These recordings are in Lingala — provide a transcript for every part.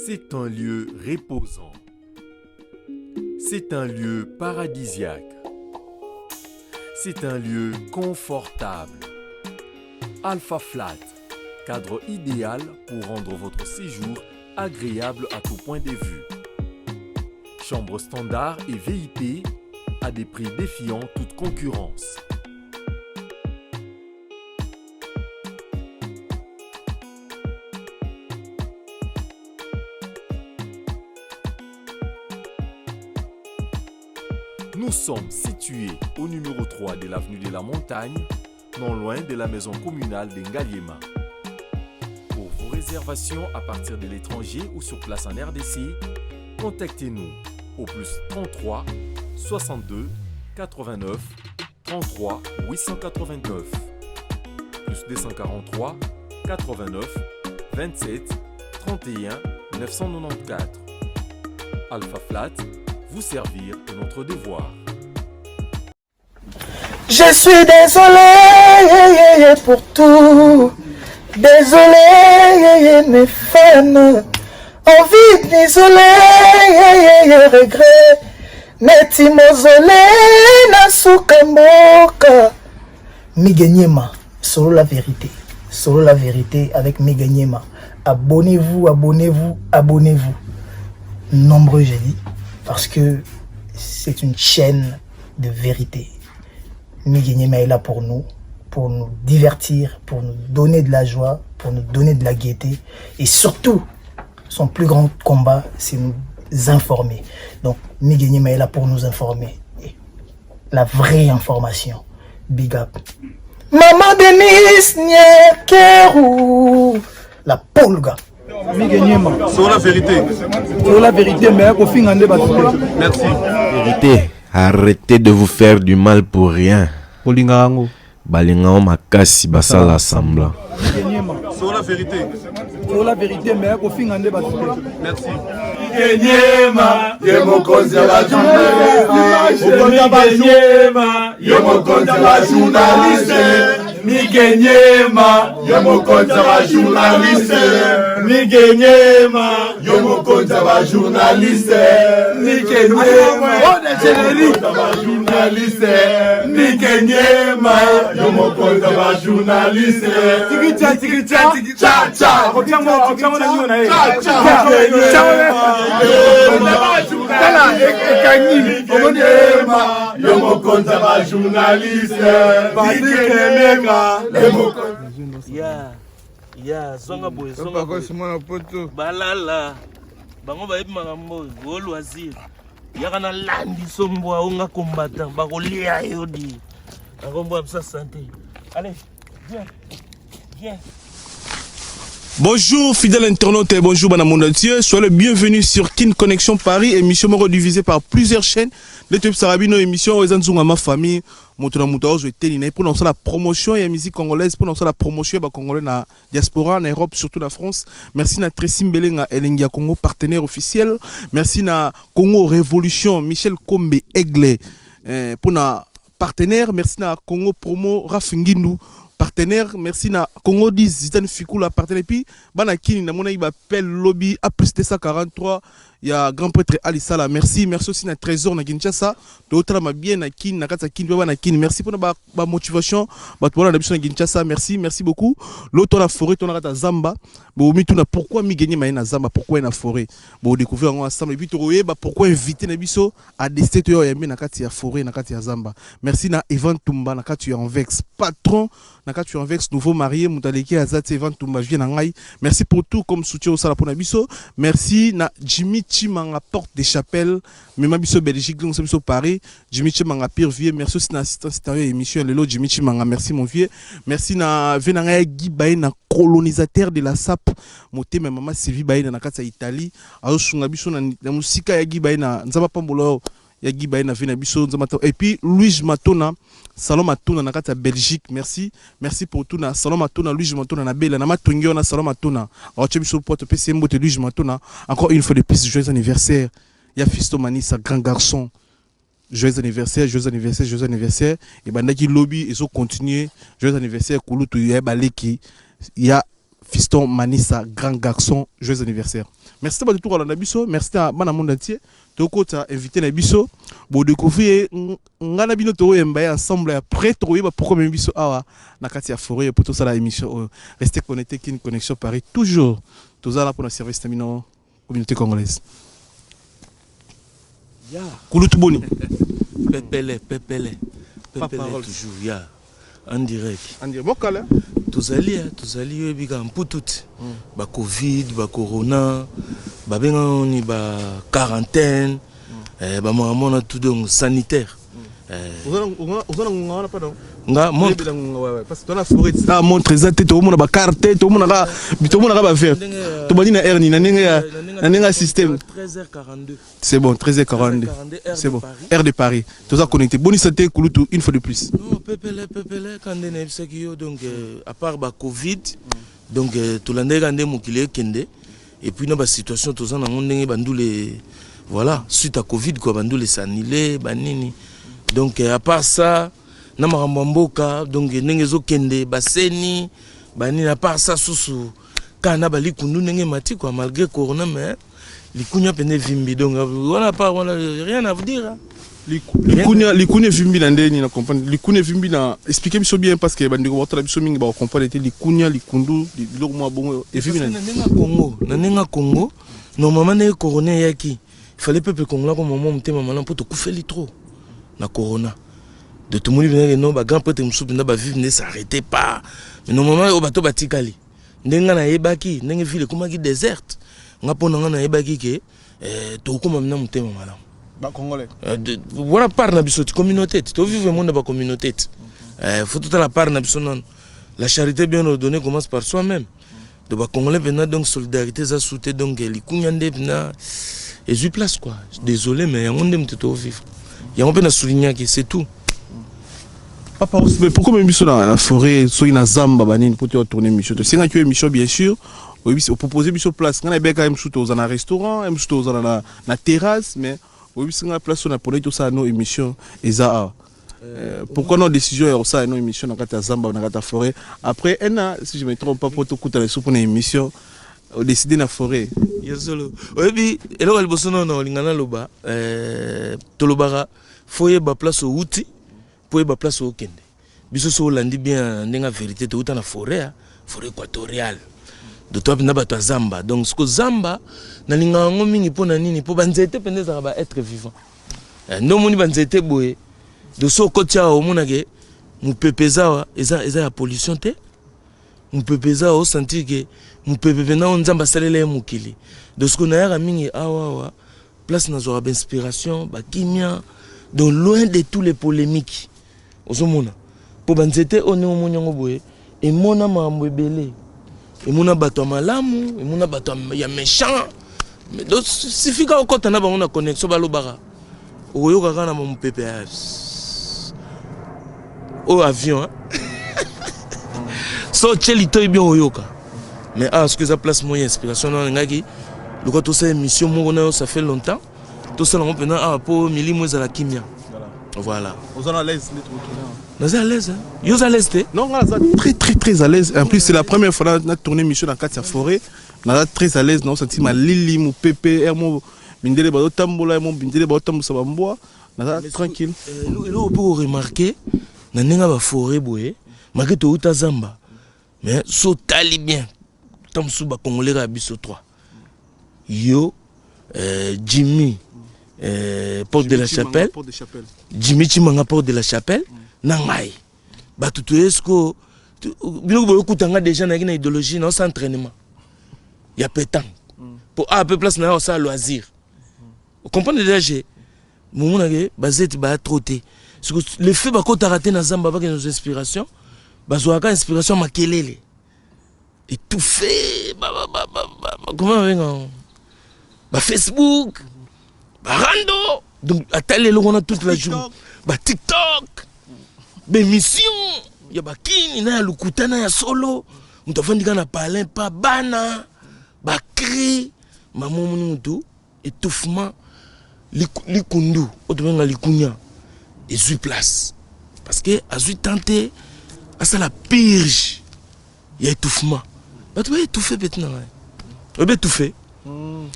C'est un lieu reposant. C'est un lieu paradisiaque. C'est un lieu confortable. Alpha Flat, cadre idéal pour rendre votre séjour agréable à tout point de vue. Chambre standard et VIP à des prix défiant toute concurrence. Nous sommes situés au numéro 3 de l'avenue de la Montagne, non loin de la maison communale de Ngaliema. Pour vos réservations à partir de l'étranger ou sur place en RDC, contactez-nous au plus 33 62 89 33 889 plus 243 89 27 31 994. Alpha Flat, vous servir est notre devoir. Je suis désolé pour tout. Désolé, mes fans. Envie de m'isoler, regret. Neti mozole na suka mboka. Miguel Niema, solo la vérité. Solo la vérité avec Miguel Niema. Abonnez-vous, abonnez-vous, abonnez-vous. Nombreux, j'ai dit, parce que c'est une chaîne de vérité. Miguel Niema est là pour nous divertir, pour nous donner de la joie, pour nous donner de la gaieté. Et surtout, son plus grand combat, c'est nous informer. Donc, Miguel Niema est là pour nous informer. Et la vraie information. Big up. Maman Denise Nyekerou, la Polga. Miguel Niema. Sur la vérité. Sur la vérité, mais kofinga nde bato te. Merci. Vérité. Arrêtez de vous faire du mal pour rien. Olinga yango. Balinga o makasi basala semblant. Miguel Niema. Sur la vérité. Sur la vérité, mais kofinga nde bato te. Merci. Nyema, ye mokonzi ya ba journaliste. Nyema, ye mokonzi ya ba journaliste. Mike Nyema, ye mokonzi ya ba journaliste. Mike Nyema, ye mokonzi ya ba journaliste. Mike Nyema, ya ba journaliste. Mike Nyema, ye mokonzi ya ba journaliste. Tikicha, tikicha, tikicha, cha. Cha, cha. Tala ekangi omoni ema yo mokonzi ya ba journaliste Emeka ya ya zonga boye zonga boye balala bango bayebi makambo oyo o loisir yaka na landi so mbwa onga combattant bakolia yo di nakombo ya bisa sante allez viens viens. Bonjour fidèles internautes et bonjour bana monde entier. Soyez le bienvenu sur Kin Connexion Paris, émission moko divisée par plusieurs chaînes. Le top Sarabino émission oyo nzunga ma famille moto na moto azo eteni na pour la promotion ya musique congolaise, pour la promotion ba congolais na diaspora na Europe surtout na France. Merci na Tracy Mbelenga Elengi ya Congo partenaire officiel. Merci na Congo Révolution Michel Kombe Aigle pour na partenaire. Merci na Congo Promo Raf Ngindu partenaire. Merci na Congo 10 Zidane Fikula partenaire. Et puis bana kini na mona ba appel lobby A plus 243 ya grand prêtre Ali Sala. Merci, merci aussi na Trésor na Kinshasa to ma bien na kin na kata kin bana kin. Merci pour ba, ba motivation ba to na biso na Kinshasa. Merci, merci beaucoup. L'autre la forêt to na kata Zamba bo mituna pourquoi mi gagner na Zamba, pourquoi na forêt bo découvrir ensemble et puis to ba pourquoi inviter na biso à décider to ya na kati ya forêt na kati ya Zamba. Merci na Evan Tumba na kati ya Anvex patron na kati ya Anvex nouveau marié mutaleki azati Evan Tumba vient na ngai. Merci pour tout comme soutien au sala pona biso. Merci na Jimmy Chimanga porte des chapelles mema biso Belgique donc biso Paris Jimmy Chimanga pire vieux. Merci aussi na assistance sérieux émission lelo Jimmy Chimanga. Merci mon vieux. Merci na vieux na ngai Guy Baye na colonisateur de la SAP motema mama Sylvie Baye na kati ya Italie azo sunga biso na musika ya Guy Baye na nzaba pambola ya Guy Baye na vie na biso nzaba. Et puis Louis Matona Salon Matona na kati ya Belgique. Merci, merci pour tout na Salon Matona Louis Matona na Bela na matongi na Salon Matona aoche biso porte PC mbote Louis Matona. Encore une fois de plus joyeux anniversaire ya Fisto Manissa grand garçon. Joyeux anniversaire, joyeux anniversaire, joyeux anniversaire. Et bandaki lobby ils ont continué. Joyeux anniversaire kulutu ya baleki ya Fiston Manissa, grand garçon, joyeux anniversaire. Merci à tout le biso, merci à bana monde entier. Tokota invité na biso, bo découvrir nga na bino toyemba ensemble après toyeba pourquoi même biso awa na kati ya forêt pour tosala émission. Restez connectés, Kin Connexion Paris toujours. Toza là pour le service na bino communauté congolaise. Yeah. Kulutu boni. Pepele, pepele. Pepele toujours, ya. En direct. En direct. Mokala. Tozali, hein, tozali oyebi kaka mputu te. Ba Covid, ba corona, babengaka nini ba quarantaine, ba makambo wana tout donc sanitaire. Oza na ngonga wana pardon. Nga montre. Parce que tona forêt ah montre eza te tokomona ba carte tokomonaka tokomonaka ba vert. Tobandi na heure nini na ndenge ya na ndenge ya système. 13h42. C'est bon, 13h42. C'est bon. Heure de Paris. Toza connecté. Bonne santé Kulutu une fois de plus. Non, pepele pepele kande na yebisaki yo donc à part ba Covid donc tolandaki kaka nde mokili ekende et puis na ba situation toza nango ndenge bandule voilà suite à Covid quoi bandule s'annuler banini donc à part ça na makambo ya mboka donc ndenge ezokende baseni banini à part ça susu kaka na balikundu ndenge emati quoi malgré corona mais likunya mpenza evimbi donc wana part wana rien à vous dire hein. Likunya likunya evimbi na ndeni na comprendre likunya evimbi na expliquer biso bien parce que bandeko batala biso mingi ba comprendre te likunya likundu biloko mwa bongo evimbi na ndenge ya Congo na ndenge ya Congo normalement ndenge corona eyaki il fallait peuple congolais akoma mwa motema malamu mpo tokufeli trop na corona de tomoni mpenza ke non ba grand prêtre mosusu mpenza bavive nde s'arrêter pas mais normalement oyo bato batikali ndenge nga nayebaki ndenge ville ekomaki déserte nga mpo na nga nayebaki ke tokokoma mpenza motema malamu. Ba congolais. Wana part na biso ti communauté ti tovivre monde ya ba communauté ti faut totala part na biso nano. La charité bien ordonnée commence par soi-même. Donc ba congolais mpenza donc solidarité eza su te donc likunya nde mpenza ezwi place quoi. Désolé mais yango nde moto tovivre. Yango mpe na soulignaki c'est tout. Papa, mais pourquoi même biso na forêt soki na zamba banini po te tourner émission tosengaki yo émission bien sûr oyebisi opropose biso place ngai nayebeka ye mosusu toza na restaurant ye mosusu toza na terrasse mais oyebisi ngai place oyo napondaki tosala no émission eza awa. Pourquoi non décision ya kosala no émission na kati ya zamba na kati ya forêt après un an si je me trompe pas po tokutana lisusu mpona émission odécide na forêt? Ya solo oyebi eloko ya liboso nano olinga naloba, tolobaka fo oyeba place outi po oyeba place okende. Biso so olandi bien na ndenge ya vérité touta na forêt ya forêt équatoriale donc toa mpenza bato ya zamba donc siko zamba nalingaka yango mingi mpo na nini mpo banzete mpenza ezalaka ba être vivant. Nde omoni banzete boye donc so okoti awa omonake mopepe eza awa eza ya pollution te mopepe eza awa osentir ke mopepe mpenza oyo nzambe asalela ye mokili donc siko nayaka mingi awa awa place nazwaka bainspiration bakimia donc loin de tous les polémiques ozomona mpo banzete oyo ndenge omoni yango boye emona makambo ebele emona bato ya malamu emona bato ya méchant. Donc suffit kaka okɔta na bango na connexion balobaka okoyoka kaka na mopepe ya oyo avion so otie litoi bien oyoka mais awa soki eza place moko ya inspiration na nalingaki lokola tosala émission moko na yo ça fait longtemps tosala yango mpenza awa mpo milimo ezala kimia voilà. Oza na l'aise nde tokokende? Naza à l'aise, hein? Yo oza à l'aise te? Non, nga naza très très très à l'aise. En plus, c'est la première fois na tourner émission na kati ya forêt. Naza très à l'aise, naosenti malili mopepe air mo mindele bazotambola mo mindele bazotambusa bambwa naza tranquille. Eloko mpe koremarquer na ndenge ya baforêt boye malgré touta zamba mais so otali bien ta mosusu bacongolais kaka biso 3 yo, Jimmy porte de la Chapelle, Jimmy Chimanga porte de la Chapelle na ngai bato toye siko biloko boyokutanga déjà nayaki na idéologie naosa entraînement ya pétanque po a pe place na ya osala loisir comprendre déjà je momonake bazeti baya trop te. Siko le fait bakotaka te na zamba bakende kozwa inspiration bazwaka inspiration ya makelele étouffé comment babenga bafacebook barando donc atali eloko wana toute la journée batiktok bémission ya bakini na ya lokuta na ya solo moto afandi kaka na palin pa bana bacri mama omoni motu étouffement likundu oyo tobenga likunya ezwi place parce que azwi temps te asala purge ya étouffement. Bato ba étouffe petit na ngai. Oyebi étouffe?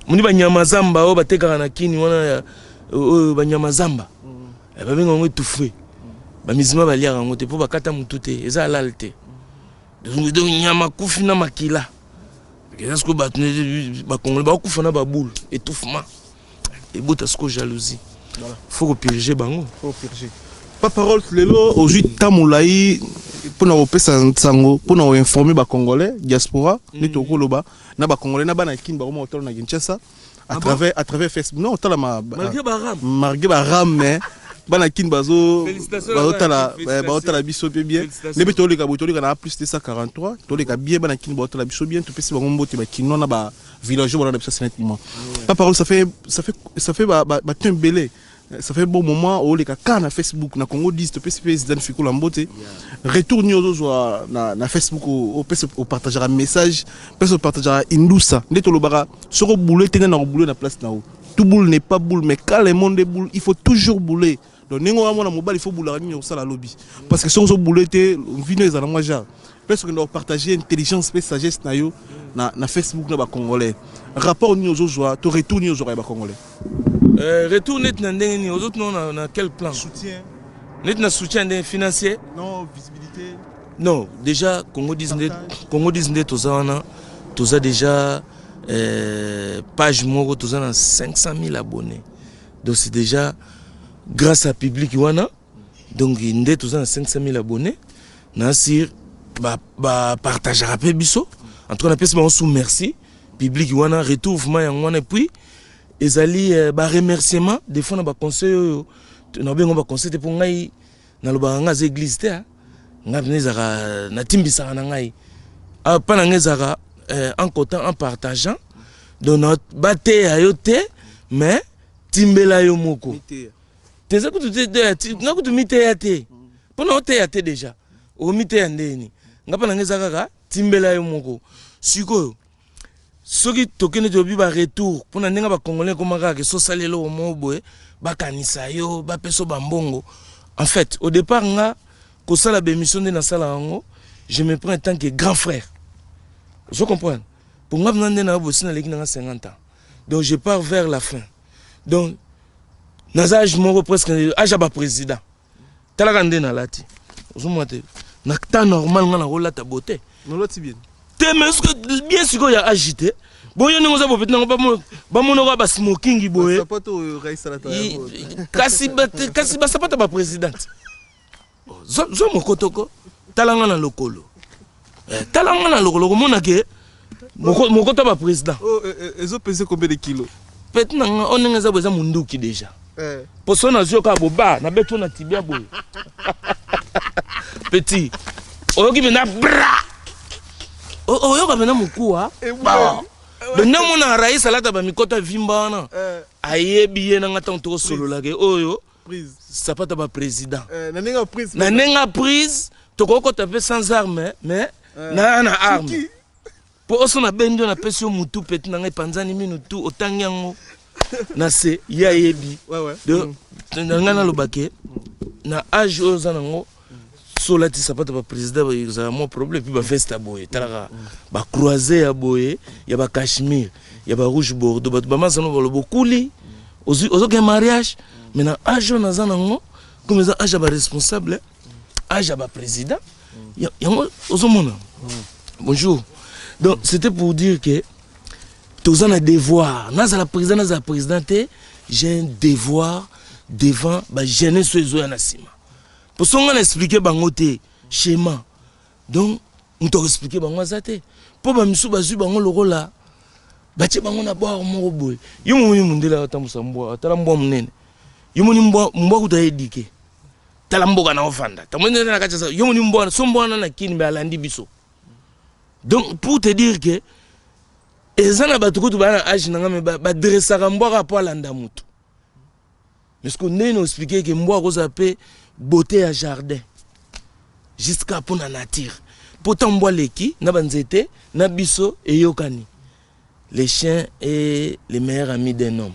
Moni banyama zamba oyo batekaka na kini wana ya oyo banyama zamba. Eh, babenga yango étouffe. Bamizima baliaka yango te mpo bakata motu te, eza halal te. Donc nyama kufi na makila. Eza sikoyo bato bakongole bakokufa na baboule, étouffement. Ebota sikoyo jalousie. Faut kopurge bango. Faut purger. Papa Rolls, lelo ozwi temps molai mpona kopesa nsango, mpona koinforme bacongolais diaspora nde tokoloba na bacongolais na bana Kini bakoma kotala na Kinshasa à travers Facebook, non, otala ma Malgré baram. Malgré baram, mais bana Kini bazo Félicitations, bazotala félicitations. Bazotala biso mpe bien. Félicitations. Nde mpe toleka boye, toleka na plus 243, toleka bien. Bana Kini bazotala biso bien, topesi bango mbote, bakinois na ba villageois balanda biso net moi. Papa Rolls, ça fait ba temps ebele, ça fait bon moment oleka kaka na Facebook na Congo 10. Topesi mpe Zidane Fikola mbote. Retour nini ozozwa na Facebook? Opesi, opartageaka message, mpesi opartageaka indusa nde tolobaka soki obule te, nde na kobule na place na yo. Tout boule n'est pas boule, mais quand le monde est boule, il faut toujours bouler. Donc ndenge wana, mwana mobali, il faut bulaka nini okosala lobi, parce que soki ozobule te, vino ezala mwa genre. Mpe soki okenda kopartage intelligence mpe sagesse na yo na Facebook na bacongolais, rapport nini ozozwa to retour nini ozwaka ya bacongolais? Retour neti na ndenge nini? Ozotuna na quel plan? Soutien. Neti na soutien ndenge financier? Non, visibilité. Non, déjà Congo 10 nde, Congo 10 nde toza wana, toza déjà page moko, toza na 500 000 abonnés. Donc c'est déjà grâce à public wana. Donc nde toza na 500 000 abonnés na sur bapartageaka mpe biso. En tout cas napesi bango sous merci, public wana. Retour vraiment yango wana. Et puis ezali baremerciement des fois na baconseil oyo nabengo baconseil te, mpo ngai nalobaka ngai aza église te. Ngai mpena ezalaka natimbisaka na ngai mpa na ngai, ezalaka en comptant, en partageant. Donc bateya yo te, mais timbela yo moko te. Eza kutu te, nga kutu miteya te, mpo na oteya te déjà okomiteya ndeni. Nga mpa na ngai eza kaka timbela yo moko. Sikoyo soki tokende, toyebi baretour mpona ndenge bacongolais ekoma kaka ke sosala eloko moko boye, bakanisa yo, bapesa bambongo. En fait, au départ, nga kosala bémission nde nasala yango, je me prends en tant que grand frère, ozo comprendre? Pour nga mpena nde na bosi naleki nanga 50 ans, donc je pars vers la fin. Donc naza age moko presque age ya baprésident. Talaka nde nalati, ozomona te na temps normal nga nakolata bote. Nolati bien. Te, mais ce bien sikoyo ya age te. Boyo ndenge oza bopeti nango, bamonaka basmoking boye. Kasi basapato ya baprésidente, zwa mokotoko, talanga na lokolo, talanga na lokolo, komona ke mokoto ya baprésident. Ezopese combien de kilo? Peti na nga oyo ndenge eza boye, eza munduki déjà. Poso nazwi yo kaka boba, nabeti oyo na tibia boye, petit, oyoki mpenza bra, oyoka mpenza mokuwa. Donc nde omona rais alata bamikota vimba wana, ayebi ye nanga ntango tokosololaka oyo sapato ya baprésident. Na ndenge ya prise, tokokota mpe sans arme, mais na arme, mpo oso nabendi oyo, napesi yo mutu, peti na ngai epanzani minu tu, otangi yango na se, ye ayebi. Na ngai naloba ke na age oyo oza nango, so olati sapato ya baprésident, ezala mwa problème. Puis baveste ya boye, talaka bacroisé ya boye, ya bacachemire, ya barouge bordeaux, bato bamasano baloba okuli, ozokende mariage. Mais na age oyo naza nango, comme eza age ya baresponsable, age ya baprésident, yango ozomona. Bonjour. Donc c'était pour dire que toza na devoir. Nazala président, nazala président te, j'ai un devoir devant bajeunesse oyo ezoya na nsima, po so nga na explike bango te schéma, donc moto akoexplike bango aza te, mpo bamisu bazwi bango lokola batie bango na bware moko boye. Yo momoni mondele atambusa mbwa, atala mbwa monene. Yo moni mbwa, mbwa kuta edike, tala mboka na ovanda tamoni na kati. Yo moni mbwa, so mbwa wana na kini me alandi biso. Donc pour te dire que eza na bato kutu baa na age na nga, me badressaka mbwa kaka mpo alanda motu. Mais ce que ndenge na explike ke mbwa akozala mpe beauté ya jardin jusqu'à mpo na nature, mpo ntango mbwa aleki na banzete na biso eyokani. Les chiens est le meilleur ami d'un homme,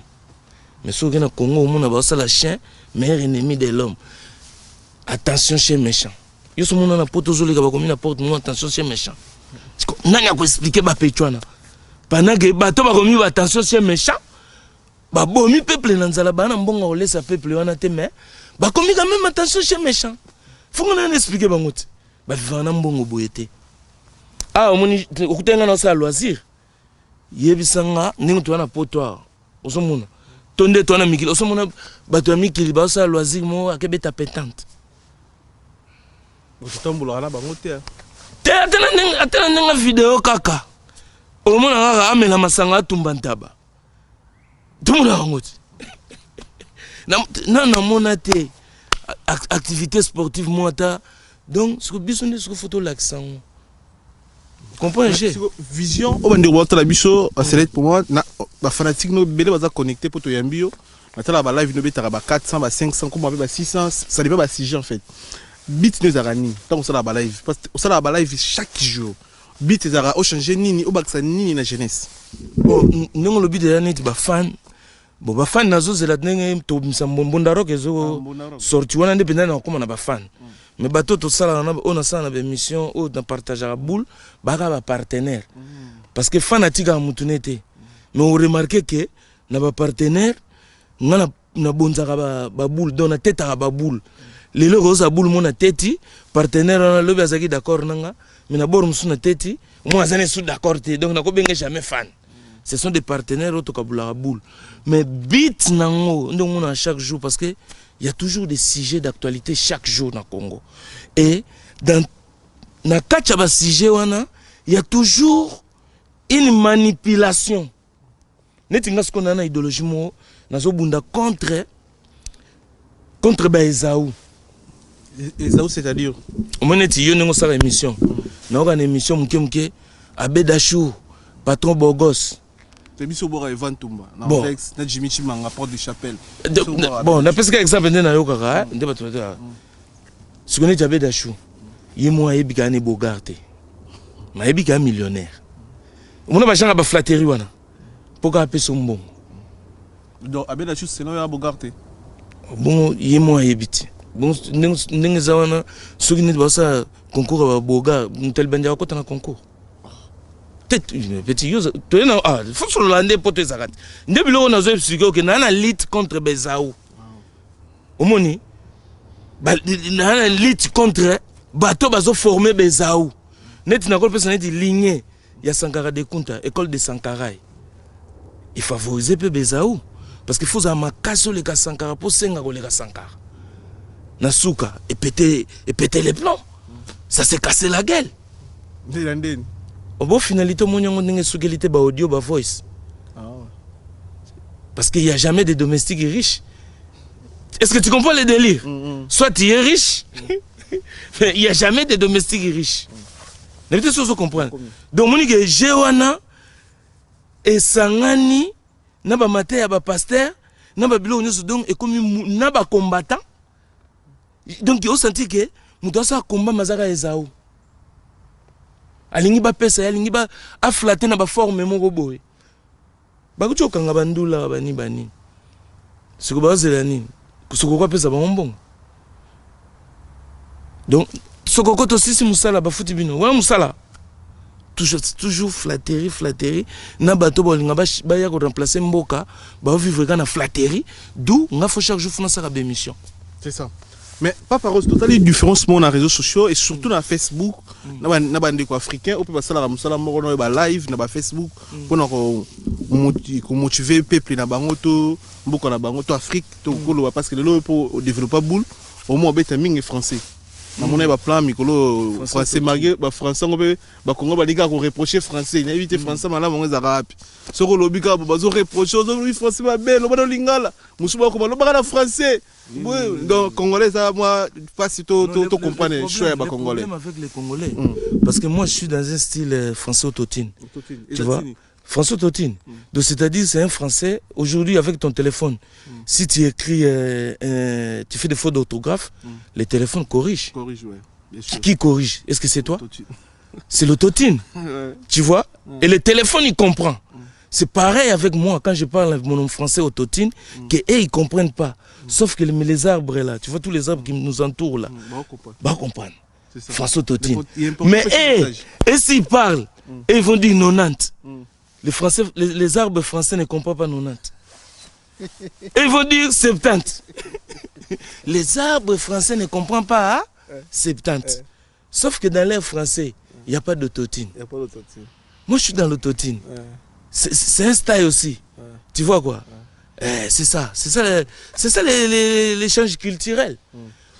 mais soki na Congo omona baosala chien meilleur ennemi de l'homme. Attention, chien méchant. Yo so mona na poto ozoleka, bakomi na porte mo: "Attention, chien méchant." Nani akoexpliquer bapecho wana pendant que bato bakomi batension chien méchant, babomi peuple na nzala, baa na mbongo ya kolesa peuple wana te, mais bakomi quand même attention chien méchant. Fongo nani expliquer bango te? Bavivaka na mbongo boye te. Awa omoni, okutani nga na osala loisir, yebisa nga ndenge toza na poto awa, ozomona to nde toza na mikili, ozomona bato ya mikili bazosala loisir moko, akebeta pétanque. Otambolaka na bango te. Te, ata na ndenge video kaka, omona kaka amela masanga, atumba ntaba, tomona yango te. Na namona te activité sportive mo ata. Donc siko biso nde siko fo tolakisa yango, comprendre. Vision oyo bandeko baotala biso baselect, pour moi bafanatique no ebele baza connecté mpo toyambi yo. Natala balive no, obetaka ba 400, ba 500, koma mpe ba 600, ça dépend basujet. En fait, but no ezalaka nini ntango osalaka balive? Parce que osalaka balive chaque jour, but ezalaka ochange nini, obakisa nini na jeunesse? Bon, ndenge olobi deja, neti bafan, bon, bafan nazozela ndenge tobimisa Mbonda Rock, ezo sorti wana nde mpenza nakokóma na bafan. Mais bato tosalaka na oyo, nasala na baémission oyo, na partageaka boule, baka bapartenaire, parce que fan atikaka mutu ne te. Mais oremarquer que na bapartenaire nga nabonzaka baboule, donc natetaka baboule. Lelo ekozala boule mo nateti partenaire wana, lobi azalaki d'accord na nga, mais na bord mosusu nateti mo aza ne su d'accord te. Donc nakobenga jamais fan, ce sont des partenaires oyo tokabulaka boule. Mais but nango nde omona chaque jour, parce que il y a toujours des sujets d'actualité chaque jour na Congo, et dans na kati ya basujet wana, il y a toujours une manipulation. Neti nga sikoyo naa na idéologie moko, nazobunda contre baezau. Ezau, c'est-à-dire? Omoni neti yo ndenge osala émission, nayoka na émission moke moke, Abedachou, patron bogos. Te, biso obwaka Evan Tumba na Bon. Vex na Jimmy Chimanga, porte de chapelle. Bon, napesika exemple nde nayokaka nde bato bato sikoyo. Neti Abedachou, ye mo ayebi kaka ne bogar te, mayebi kaka millionnaire. Omona bajanga baflatterie wana mpo kaka apesa mbongo. Donc Abedachou, seno ya bogar te? Bongo ye mo ayebi te. Bongo ndenge eza wana, soki neti basala concours ya babogar, moto alibandi akota na concours te. Petit, yo toye na, ah, fo solola nde po to ezalaka te. Nde biloko nazo expliquer, oke naa na lutte contre bezau, omoni naa na lutte contre bato bazoforme bezau. Neti nakopesa neti ligne ya Sankara de Kunta, école de Sankarai efavorise mpe bezau, parce que fo ozala makasi oleka Sankara mpo senga koleka Sankara. Na suka epete, epete les plombs, ça s'est cassé la gueule. Nde na ndeni? Bo finalité, omoni yango ndenge esukeli te, baaudio, bavoice, parce qu'il y a jamais de domestiques riches. Est-ce que tu comprends le délire? Soit tu es riche, mais il y a jamais de domestiques riches. Nayebi te soki ozo comprendre. Donc omoni ke je wana esangani na bamate ya bapasteur na babiloko nyonso, donc ekomi na bacombattant. Donc osentir ke moto asala combat mazaka ezau, alingi bapesa ye, alingi aflatter na baforme moko boye. Bakuti kokanga bandula bani banini, siko bazela nini? Sokoko apesa bango mbongo. Donc sokoko tosisi mosala, bafuti bino wana mosala. Toujours, toujours flatterie, flatterie na bato balinga baya koremplacer mboka, baovivre kaka na flatterie. D'où nga fo chaque jour fo nasala bémission. C'est ça. Mais Papa Rose, totali différence moko na réseaux sociaux et surtout na Facebook, na bandeko africain oyo mpe basalaka mosala moko na oyo balive na bafacebook mpona komotiver peuple na bango to mboka na bango to Afrique to koloba, parce que lelo oyo mpo odéveloppa boule omo obeta mingi français. Namona ye baplan mikolo français, malgré bafrançais yango mpe bakongo balingi kaka koreproche français. Nayebi te français malamu yango ezalaka wapi. Soki olobi kaka bazoreproche, ozolobi français mabe, loba na lingala. Mosusu bakoma lobaka na français. Donc congolais eza mwa mpasi to comprendre choix ya bacongolais. Problème avec les Congolais, parce que moi je suis dans un style français autotune, tu vois, français autotune. Donc c'est-à-dire, c'est un français aujourd'hui avec ton téléphone, si tu écris, tu fais des fautes d'orthographe, le téléphone corrige. Corrige, ouais, bien sûr. Qui corrige? Est-ce que c'est toi? C'est l'autotune. Tu vois? Et le téléphone, il comprend. C'est pareil avec moi quand je parle avec mon français autotune, que eux, ils comprennent pas. Sauf que les arbres là, tu vois tous les arbres qui nous entourent là, Bah, bah comprendre. François Totine. Mais hey, et s'ils parlent, et ils vont dire 90. Les, Français, les arbres français ne comprennent pas 90. Et ils vont dire 70. Les arbres français ne comprennent pas, hein, 70. Sauf que dans l'air français, il n'y a pas d'autotine. Il n'y a pas d'autotine. Moi, je suis dans l'autotine. C'est un style aussi. Tu vois quoi? Eh, c'est ça. C'est ça, c'est ça l'échange culturel.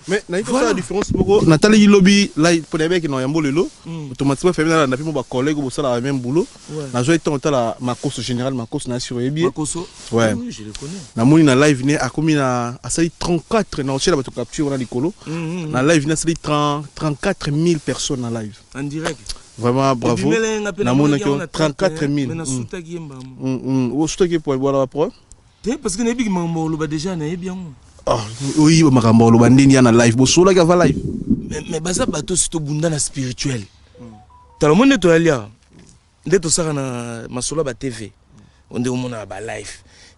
Mais nayebi kosala différence moko. Natalaki lobi mpo nayebaki na yambo lelo, automatiquement femi nalanda mpe mo bacollègue bosalaka même boulot. Nazwaki ntango otala Makoso, général Makoso na sur oyebi ye. Makoso. Ouais. Oui, je le connais. Namoni na live ne akomi na asali 34 na otiela bato capture wana likolo. Na live ne asali 30 34 000 personnes na live. En direct. Vraiment bravo. Ebimela nga mpe. Namonaki namonaki yango na 34 000. Mais nasutaki ye mbamo. Osutaki po wana bapro? Te, parce que nayebiki makambo oloba déjà, nayebi yango. Oyiba makambo oloba ndeni ya na live bosolaki ava live? Mais baza bato osi tobunda na spirituel. Tala mo nde toyali awa, nde tosaka na masolo ya batv, nde omonaka balive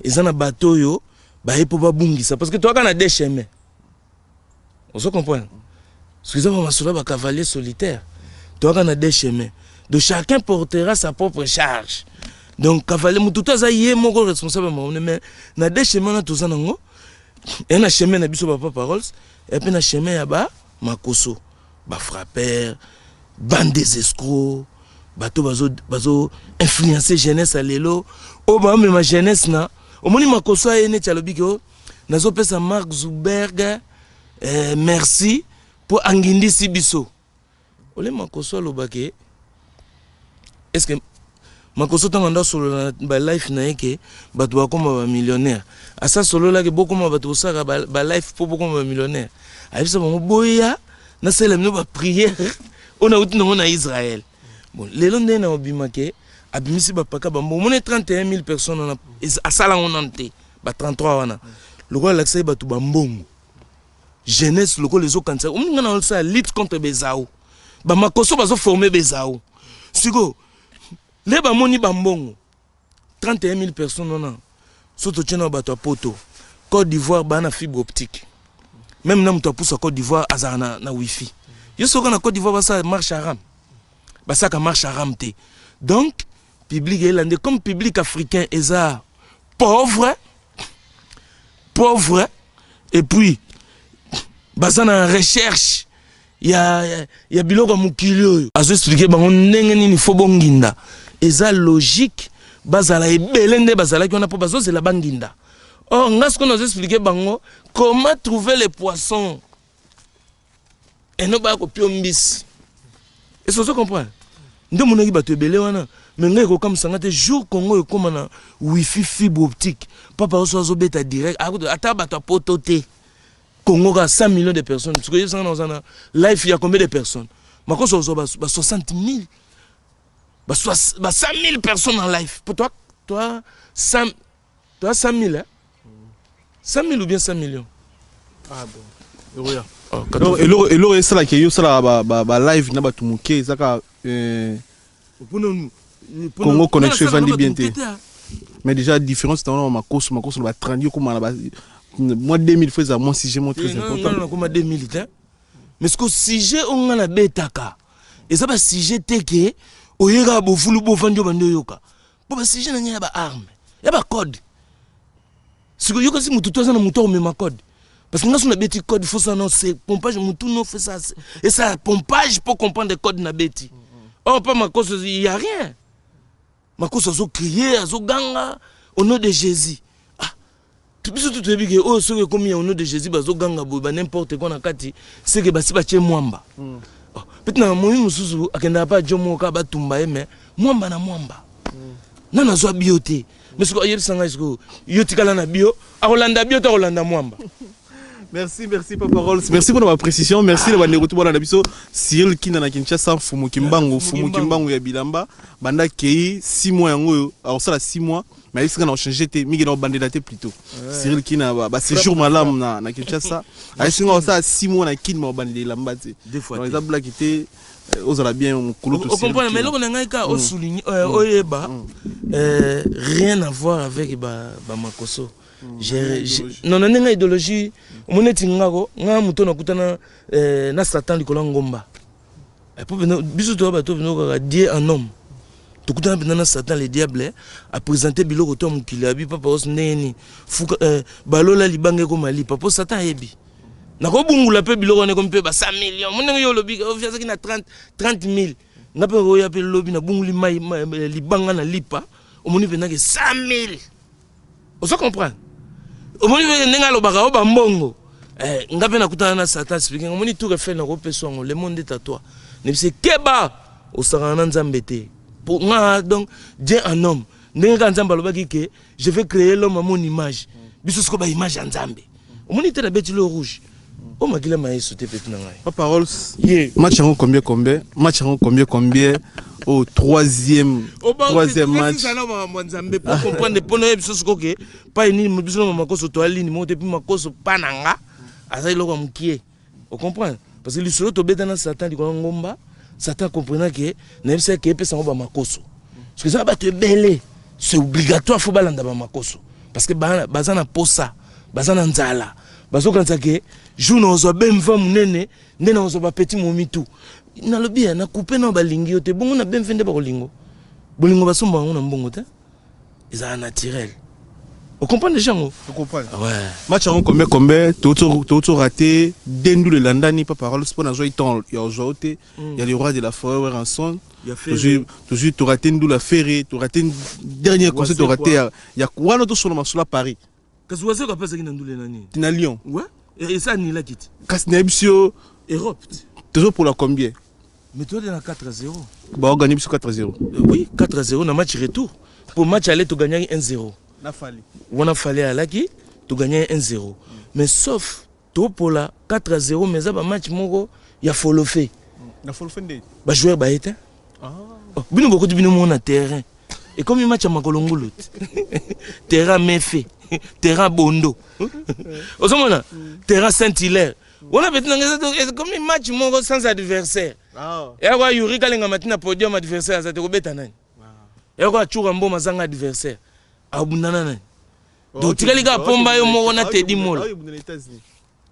eza na bato oyo baye mpo babungisa, parce que toyaka na deux chemin, ozo comprendre? Parce que eza bamasolo ya bacavalier solitaire. Toyaka na deux chemin, donc chacun portera sa propre charge. Donc cavalier motu to aza ye moko responsable ya makambo. Mais na deux chemin wana toza nango, eya na chemin na biso bapa paroles, eya mpe na chemin ya ba Makoso, bafrapper, bande des escrocs, bato bazo influencer jeunesse ya lelo oyo baomema jeunesse na omoni. Makoso aye neti alobi ke o nazopesa Mark Zuberg merci mpo angindisi biso. Ole Makoso alobake, est ce que Makoso ntango ando asolola na balife na ye ke bato bakóma bamillionnaire, asa asololaki bokóma bato bosalaka balife mpo bokóma bamillionnaire? Ayebisa bango: boya nasalela bino baprière oyo nauti nango na Israel. Bon, lelo ndenge na obima ke abimisi bapaka bambo, omoni 31 000 personnes wana, asala yango nanu te. Ba 33 wana lokola alakisaki bato bambongo, jeunesse lokola ezokanisa. Omoni, nga na osala lutte contre bezao, bamakoso bazoforme bezao. Sikoyo nde bamoni bambongo 31 000 personnes wana, so totie na bato ya poto, Côte d'Ivoire baa na fibre optique, même na moto apusa Côte d'Ivoire azala na wifi. Yo soka na Côte d'Ivoire basala marche haram, basalaka marche haram te. Donc public eyelande comme public africain eza pauvre, pauvre, et puis baza na recherche ya biloko ya mokili oyo. Azoexpliquer bango ndenge nini fo bonginda. Eza logique bazala ebele nde bazalaki wana mpo bazozela banginda. Or nga sikoyo nazoexpliquer bango comment trouver les poissons eno baya kopio mbisi. Est-ce ozo comprendre nde omonaki bato ebele wana? Me ngai ekokamwisanga te jour Congo ekóma na wifi, fibre optique, papa oso azobeta direct ata bato ya poto te. Congo kaka 100 millions de personnes. Sikoyo yebisanga na oza na life ya combien de personnes? Makoso ozwa ba 60 000, ba 100 000 personnes en live. Po toi, toi 100, toi 100 000, hein? 100 000 ou bien 100 millions. Ah bon. Oya. Oh, donc eloko esalaka yo osalaka ba live na bato moke eza kaka Congo connexion evandi bien te. Mais déjà différence na Makoso, Makoso na ba 30, yo koma na ba moi 2000 fois, eza moi sujet mo très important. Nakoma 2000 te, mais ce que sujet oyo nga nabetaka eza basujet te ke oyekaka bofulu bofandi oyo bandi oyoka, mpo basujet na ngai ya baarme, ya bacode. Sikoyo yoka, si motu to aza na motu akomema code, parce que nga so nabeti code, faut ça non, c'est pompage. Motu no fait ça et ça pompage pour comprendre code nabeti. Or pas Makoso, il y a rien. Makoso azocrier, azoganga au nom de Jésus. Ah, biso tu toyebi ke oyo soki ekomi ya au nom de Jésus, bazoganga boye ba n'importe quoi na kati, seke basi batie mwamba. Oh, peut na moyi mosusu akendaka mpe ajo moko kaka batumba ye, mais mwamba na mwamba nano azwa bio te. Mais sikoyo ayebisa ngai, sikoyo yo tikala na bio, akolanda bio te, akolanda mwamba. Merci, merci Papa Rolls. Merci pour la précision. Merci le bandeko tout na biso Cyril Kinda na Kinshasa, Fumu Kimbangu, Fumu Kimbangu ya bilamba. Banda kei 6 mois yango oyo, akosala 6 mois. Mais esika na changer te, mingi na bandela te plutôt. Cyril Kinda ba séjour malamu na Kinshasa. Ayesinga osala 6 mois na Kin ma bandela elamba te. Deux fois Donc te. eza blague te, ozala bien mokolo to Cyril Ocomprendre, mais Kinda. eloko na ngai kaka osouligne, oyeba, rien à voir avec bamakoso. Non, na ndenge idéologie, omoni neti ngako nga moto nakutana na Satan likolo ya ngomba. Po pena biso toya bato pena kaka Dieu en homme. Tokutana pena na Satan le diable a présenter biloko to mokili abi papa os ndenge nini fuka eh, balola libanga ekoma lipa po Satan ayebi. Nakobungula pe biloko wana ekomi pe ba 100 millions. Mo ndenge yo olobi azalaki na 30 30 000. Nga pe oya pe lobi nabunguli mai libanga na lipa omoni pena ke 100 000. Ozo comprendre? Omoni ndenge alobaka o bambongo. Eh, nga pe nakutana na Satan speaking. Omoni tour Eiffel na kopesa yango, le monde est à toi. Nebise keba osakana na Nzambe te. Po nga donc Dieu en homme. Ndenge ka Nzambe alobaki ke je vais créer l'homme à mon image. Biso siko ba image ya Nzambe. Omoni te na beti le rouge. O makila ma Yesu te petit na ngai. Pa paroles. Yeah. Match yango combien combien? Match yango combien combien? Au troisième troisième match. Oba makambo ya Nzambe pour comprendre po na biso siko ke pa nini biso na makoso to alini mo te puis makoso pa na nga azali eloko ya mokie. O comprendre? Parce que lisolo tobeta na Satan likolo ya ngomba, Satan comprenant que nayebisa ke epesa yango ba makoso. Parce que eza bato ebele, c'est obligatoire faut balanda ba makoso. Parce que baza na posa, baza na nzala. Bazokanisa ke jour nakozwa bmv monene nde nakozwa ba petit momi tout. Nalobi ya na coupe na balingi yo te bongo na bmv nde bakolingo. Bolingo basomba yango na mbongo te. Ezala naturel. O comprendre déjà ngo? O comprendre. Ouais. Match yango combien combien to raté dendu le landani pa parole sport na zoi temps ya ozwa te. Ya le roi de la forêt Werrason. Tozwi to raté ndula ferré, to raté dernier concert to raté ya ya wana to solo masolo Paris. Kasi wazeko apesaki na ndule na nini? Na Lyon. Ouais. Esa anilaki ti. Kasi nayebi yo Europe ti. Tozopola combien? Mais toi na 4-0. Ba gagné biso 4-0. Oui, 4-0 na match retour. Pour match aller to gagner 1-0. Na Fally. Wana Fally alaki to gagner 1-0. Mais sauf topola 4-0 mais eza ba match moko ya folofe. Na folofe nde. Ba joueur ba eta. Ah. Oh, bino bokoti bino mona terrain. Ekomi match ya makolo ngulu. Terrain mefe, terrain bondo. Ozomona? Terrain Saint-Hilaire. Wana beti nanga ekomi match moko sans adversaire. Ah. Ya kwa Yuri Kalenga matina podium adversaire azate kobeta nani? Ya kwa Chura Mboma zanga adversaire. Abundana nani? Donc tikali kaka pomba yo moko na Teddy Mola.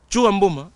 Chura Mboma.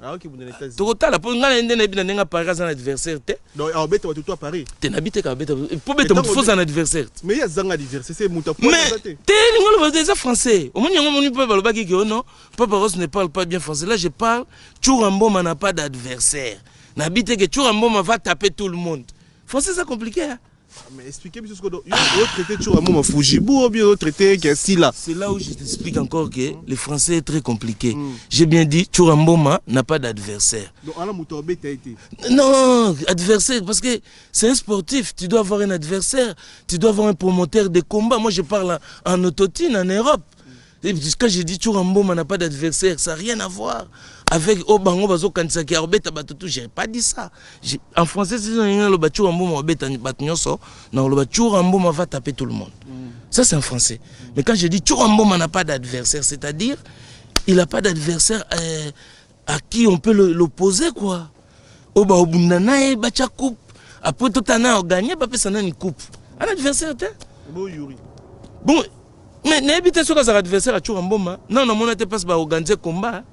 Tokotala po ngai nde nayebi na ndenge Paris aza na adversaire te. Donc abeta bato to Paris. Te nabi te ka abeta po beta moto faut na adversaire. Mais ya zanga adversaire c'est moto Mais te lingo loba eza français. Omoni yango moni pe balobaki ke oh non, Papa Rose ne parle pas bien français. Là je parle Chura Mboma n'a pas d'adversaire. Nabi te que Chura Mboma va taper tout le monde. Français c'est compliqué hein. Ah, mais expliquez biso sikoyo yo traité Tshoura Mboma Fujibu ou bien yo traité Kesila. C'est là où je t'explique encore que le français est très compliqué. J'ai bien dit Tshoura Mboma n'a pas d'adversaire. Donc ala moto abeta été. Non, adversaire parce que c'est un sportif, tu dois avoir un adversaire, tu dois avoir un promoteur de combat. Moi je parle en autotine en Europe. Et quand je dis Tshoura Mboma n'a pas d'adversaire, ça n'a rien à voir avec Obango bazo kanisa ki arbeta bato tout, j'ai pas dit ça. En français c'est ça loba Tshoura Mboma obeta bato nyonso, na loba Tshoura Mboma va taper tout le monde. Ça c'est en français. Mais quand je dis Tshoura Mboma n'a pas d'adversaire, c'est-à-dire il a pas d'adversaire à qui on peut l'opposer quoi. Oba obunda naye bacha coupe, après tout ana gagné ba pesa nani coupe. Un adversaire te. Bon Yuri. Bon mais nayebi te soki azalaka adversaire ya Tshoura Mboma. Non, namona te place baorganize combat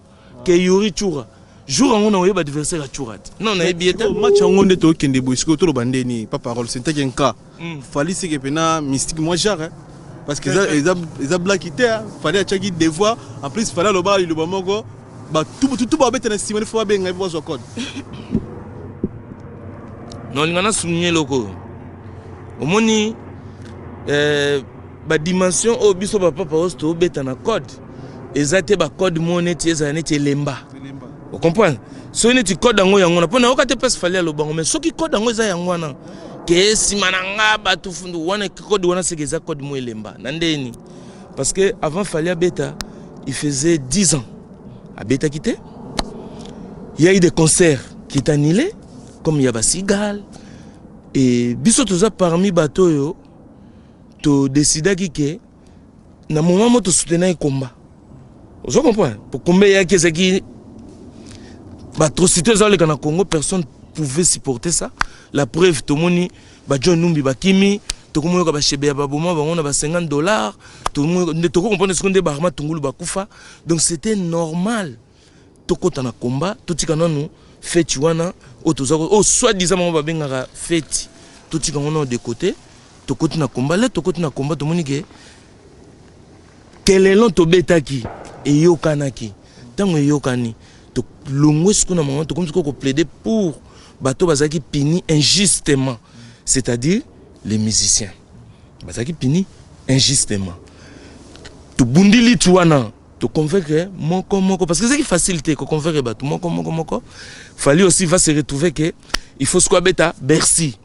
ke Yuri Tshoura. Jour yango na oyeba adversaire ya Tshoura te. Non, nayebi ye te. Match yango nde tokende boye sikoyo toloba ndeni pa parole c'est un cas. Fally c'est que pena mystique moi genre hein. Parce que eza eza blague te hein. Fally atiaki devoir en plus Fally aloba liloba moko ba tout tout tout babeta na nsima faut babenga ye bazwa code. Non, linga na souligner eloko oyo. Omoni ba dimension oyo biso ba papa oyo tobeta na code eza te ba code moko neti ezala neti elemba. O comprendre? Soki neti code yango yango wana mpo nayoka te place Fally aloba yango, mais soki code yango eza yango wana ke nsima na nga bato fundu wana code wana seke eza code moko elemba na ndeni. Parce que avant Fally abeta, il faisait 10 ans abetaki te. Il y a eu des concerts qui est annulé comme il y a ba Cigale et biso toza parmi bato oyo to décidaki ke na moment mo to soutenaki combat. Ozo comprendre? Pour combat eyaki ezalaki ba atrocité ezaleka na Congo, personne pouvait supporter ça. La preuve tomoni ba John Numbi bakimi, tokomoyoka ba Chebeya baboma bango na ba $50, nde toko comprendre siko nde ba Armand Tungulu bakufa. Donc c'était normal tokota na combat, totika nanu Feti wana oyo toza oyo soit disant bango babengaka feti, totika yango nao de côté, tokoti na combat. Le tokoti na combat, tomoni ke kelelon tobetaki eyokanaki. Ntango eyokani, tolongwe sikoyo na mama, tokomi sikoyo koplaider pour bato bazalaki puni injustement, c'est-à-dire les musiciens bazalaki puni injustement. Tobundi liti wana, toconvaincre moko moko, parce que ezalaki facile te koconvaincre bato moko moko moko. Fally aussi va se retrouver que il faut sikoyo abeta Bercy.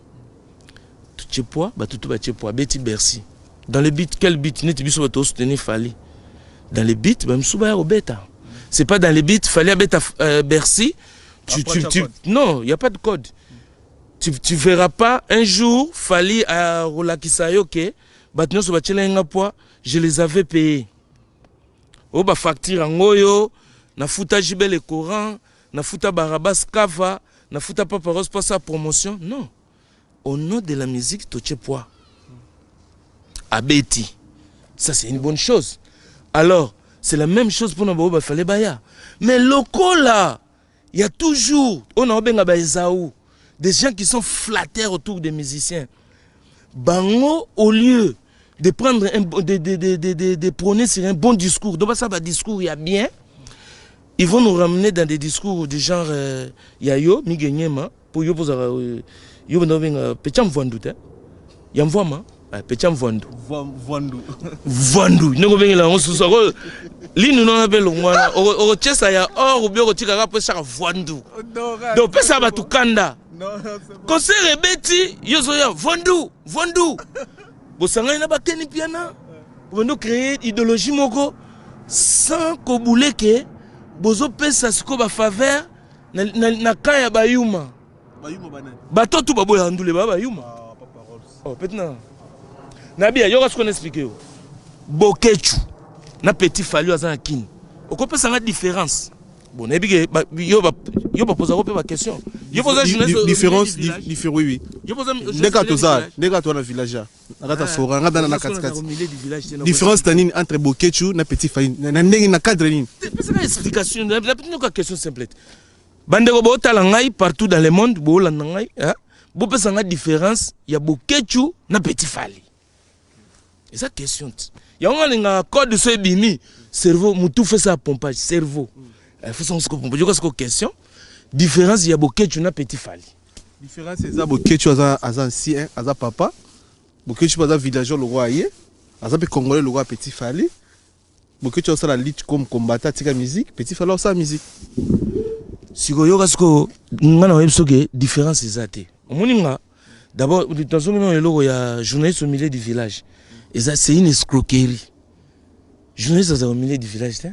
Totie poids, bato to batie poids, abeti Bercy dans le but, quel but? Neti biso bato osoutenir Fally dans le but, bamisusu baya kobeta. C'est pas dans le but Fally abeta Bercy. Tu, non, il y a pas de code. Tu verras pas un jour Fally akolakisa yo ke bato nyonso batiela ye nga poids, je les avais payés, oyo bafacture yango oyo, nafuta Jibele Coran, nafuta Barabas Kava, nafuta Papa Rose mpo asala promotion. Non, au nom de la musique, totie poids, abeti. Ça, c'est une bonne chose. Alors c'est la même chose mpona baoyo bafale baya. Mais lokola il y a toujours oyo na obenga baezau, des gens qui sont flatteurs autour des musiciens, bango, au lieu de prendre un, de prôner sur un bon discours, donc ça va, discours il y a bien, ils vont nous ramener dans des discours du genre ya yo Mige Nyema, po yo pozaka yo banda obenga pecha mvwandu te ya mvwama, pecha mvwandu. Mvwandu. Mvwandu ndenge obengela yango susu ako linu nona mpe longwana okotiesa ya or obi okotikaka mpo esaka vwandu. Donc opesaka bato kanda. Concert ebeti, yo ozoya vwandu vwandu, bosangani na bakeni piana, obandi ocréer idéologie moko sans kobuleke. Bozopesa sikoyo bafaveur na camp ya bayuma. Bato tu baboyaka ndule baa bayuma. Oh, petit na nabia yoka sikoyo na expliquer yo. Bokechu na Petit Fally aza na Kini, okopesanga différence? Bon, nayebi ke yo bapozako mpe baquestion. Yo poza journaliste. Différence, différence, oui. Ndeka toza, ndeka toza na village na kati ya fora, nga dana na katikati. Différence ta nini entre Bokechu na Petit Fally, na ndenge na cadre nini? Pesaka explication napetinoka question simple te. Bandeko bootala ngai partout dans le monde, boolanda ngai, bopesa ngai différence ya Bokechu na Petit Fally. Eza question te. Yango nga alingaka code so ebimi cerveau mutu fesa pompage cerveau fesa siko pompage. Yoka siko question: différence ya Bokechu na Petit Fally. Différence eza, Bokechu aza ancien, aza papa. Bokechu mpe aza villageois lokwa ye, aza mpe Congolais lokwa Petit Fally. Bokechu asala lutte comme combattant, atika musique. Petit Fally asala musique. Sikoyo yoka sikoyo, nga na oyebi soki différence eza te. Omoni nga d'abord nazomona eloko ya journaliste au milieu du village, eza, c'est une escroquerie. Journaliste azala au milieu du village te.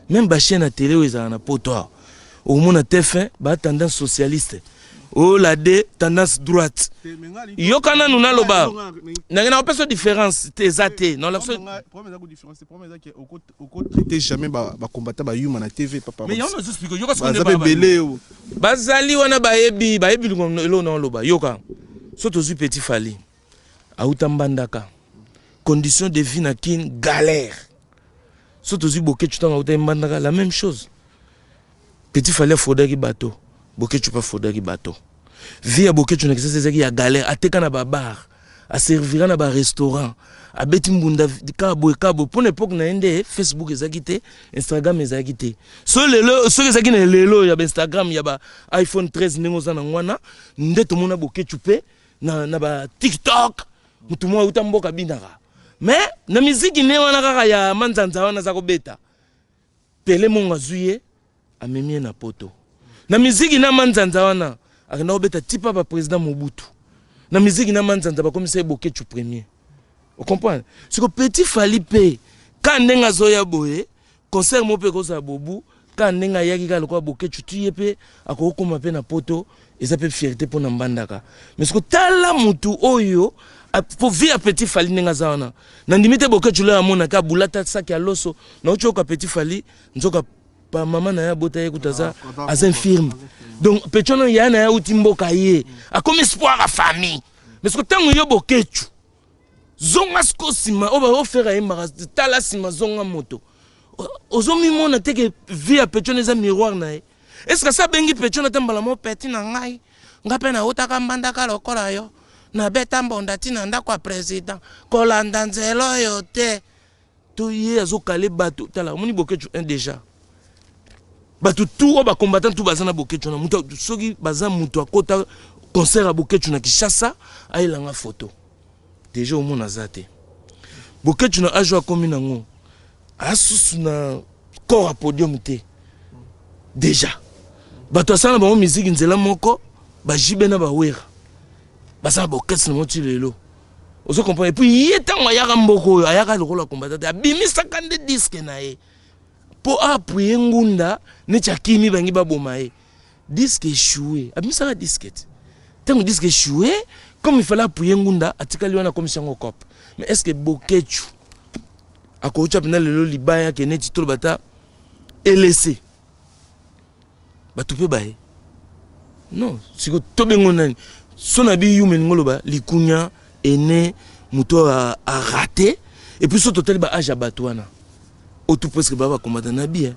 Même bachaîne ya télé oyo ezala na poto awa, okomona TF1 ba tendance socialiste, oyo la D tendance droite. Yoka nanu naloba ndenge na kopesa différence te, eza te. Okotraite jamais bacombattant bayuma na TV, papa. Mais yango nazoexplique, yoka. Baza mpe ebele. Bazali wana, bayebi, bayebi eloko na oloba. Yoka, so tozwi Petit Fally, auta Mbandaka, condition de vie na Kine galère. So tozwi Bokecu, ntango auta Mbandaka, la même chose. Petit Fally afodaki bato, Bokecu mpe afodaki bato. Vie ya Bokecu na Kisasa ezalaki ya galère, ateka na babar, aservira na barestaurant, abeti mbunda kaka boye kaka boye. Mpona époque na ye nde Facebook ezalaki te, Instagram ezalaki te. So lelo, soki ezalaki na lelo ya baInstagram, ya ba iPhone 13 ndenge oza nango wana, nde tomona Bokecu mpe na ba TikTok. Motu moko auta mboka binaka, mais na miziki ne wana kaka ya manzanza wana aza kobeta. Pele mongo azwi ye, amemi ye na poto. Na miziki na manzanza wana akenda kobeta tipa baprésident Mobutu. Na miziki na manzanza bakomisa ye Bokecu premier. Ocomprendre? Siko Petit Fally mpe ka ndenge azoya boye, concert moko mpe ekozala bobu ka ndenge ayaki kaka lokola Bokecu ti ye mpe akokokóma mpe na poto, eza mpe fierté mpo na Mbandaka. Mais siko tala mutu oyo po vie ya Petit Fally ndenge aza wana, nandimi te Bokecu loyo amonaki abulata saki ya loso. Nauti oyoka Petit Fally, nzoka pa mama na ye abota ye kuta aza infirme. Donc petit wana ya na ye auti mboka, ye akomi espoir ya famille. Mais siko ntango yo Bokecu zonga siko nsima oyo baofere ayembaka, tala nsima, zonga moto, ozomimona te ke vie ya petit wana eza miroir na ye. Est-ce que ça bengi petit na tambala mo petit na ngai? Nga pe na utaka mbandaka lokola yo. Na beta mbonda ti na ndako ya président. Kolanda nzela oyo te. To ye azokale bato. Tala, omoni Boketshu 1 déjà. Bato tout oyo bacombattant tout baza na Boketshu na moto, soki baza moto akota concert ya Boketshu na Kinshasa, ayelanga photo. Déjà omona aza te. Boketshu na age oyo akomi nango, asusu na corps ya podium te. Déjà bato asala na bango miziki nzela moko, bajibe na bawera baza na baorchestre na bango ti lelo. Ozo comprendre? Et puis ye ntango ayaka mboka oyo, ayaka lokola combattant te, abimisaka nde disque na ye mpo aappuyer ngunda neti akimi bangi baboma ye. Disque échoué, abimisaka disque te. Ntango disque échoué, comme il fallait appuyer ngunda, atikali wana akomisi yango cope. Mais est ce que Boketshu akotya mpena lelo libaya ke neti toloba ta elese bato mpe baye? Non, siko tobengo nani? So na biyuma elingi oloba likunya ene moto araté. Et puis so totali ba age ya bato wana oyo presque baa bakombata na bi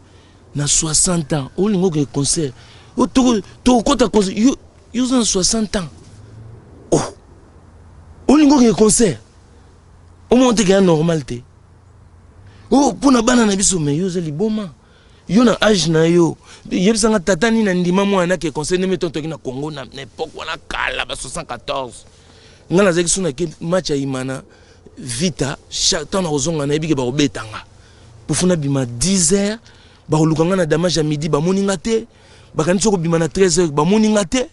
na 60 ans, olingi okende concert, tokokɔta concert, yo oza na 60 ans, oh, olingi okende concert, omona teke ya normal te. O mpona bana na biso, mais yo oza liboma. Yo na age na yo, yebisanga tata nini andima mwana nake concert ndenge totoki na Congo na époque wana kala ba 74. Ngai nazalaki so nake match ya Imana Vita, ntango nakozonga nayebi ke bakobetanga pofu nabima 10 heures, bakoluka ngai na damage ya midi, bamoni nga te. Bakanisi okobima na 13 heures, bamoni nga te.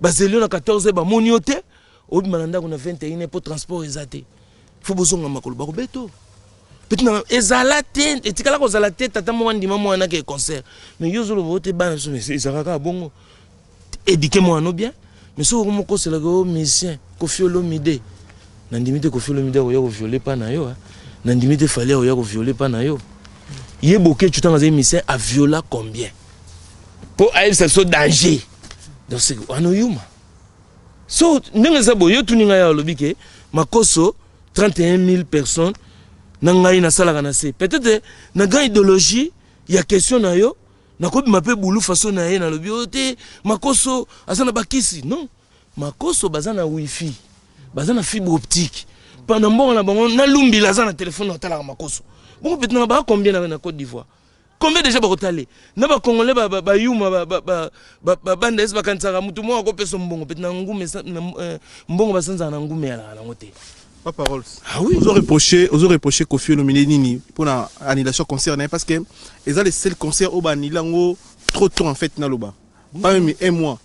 Bazeli yo na 14 heures, bamoni yo te. Obima na ndako na 21 mpo transport eza te, fo bozonga makolo, bakobeta. Petit na ezala te, etikala kozala te tata moko andima mwana ke concert. Mais yo ozoloba o te bana biso ezalaka kaka bongo. Éduquer mwana bien, mais soki okomokoselaka o musicien Koffi Olomide, nandimi te Koffi Olomide akoya kovioler mpa na yo. Nandimi te Fally akoya kovioler mpa na yo. Ye Boketshu ntango azali musicien, aviola combien mpo ayebisa biso danger? Donc c'est wana oyuma. So ndenge eza boye, yo tuni ngai, alobi ke makoso 31 000 personnes na ngai nasalaka na se. Peut-être na grand idéologie ya question na yo, nakobima mpe bulu façon na ye. Nalobi oyo te, makoso aza na bakisi. Non, makoso baza na wifi, baza na fibre optique mpa na mbongo na bango. Nalumbila aza na telefone, atalaka makoso bongo. Peut nanga baa combien na Côte d'Ivoire? Combien déjà bakotale na bacongolais? Bayuma babanda esi bakanisaka motu moko akopesa mbongo. Peut na ngume, mbongo basanzaka na ngume yalaka nango te. Papa Rolls. Ah oui. Ozo reprocher Koffi Olomide nini pour la annulation concert na ye? Parce que eza le seul concert oyo baannulé yango trop tôt en fait, naloba. Pas même un mois.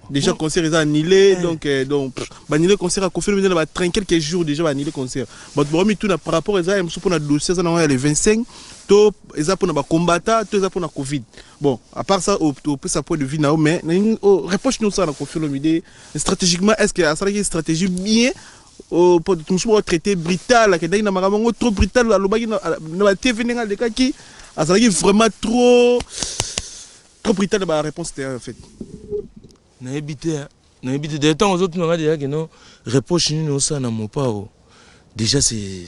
Déjà concert eza annulé, donc pff, baannulé concert ya Koffi Olomide na ba 30 quelques jours déjà baannulé concert. Bato bakomi tuna par rapport eza mosusu mpona dossier eza nango ya le 25 to eza mpona bacombattants to eza mpona Covid. Bon, à part ça, opesa point de vue na yo, mais nalingi reproche nyonso na Koffi Olomide stratégiquement, est ce que asalaki stratégie bien? Mosusu batraité brutal, akendaki na makambo yango trop brutal, alobaki na batv ndenge alekaki, azalaki vraiment trop trop brutal na baréponse te en fait. Nayebi te, nayebi te. Ntango ozotuna nga déjà keno reproche nini osala na Mopao, déjà c'est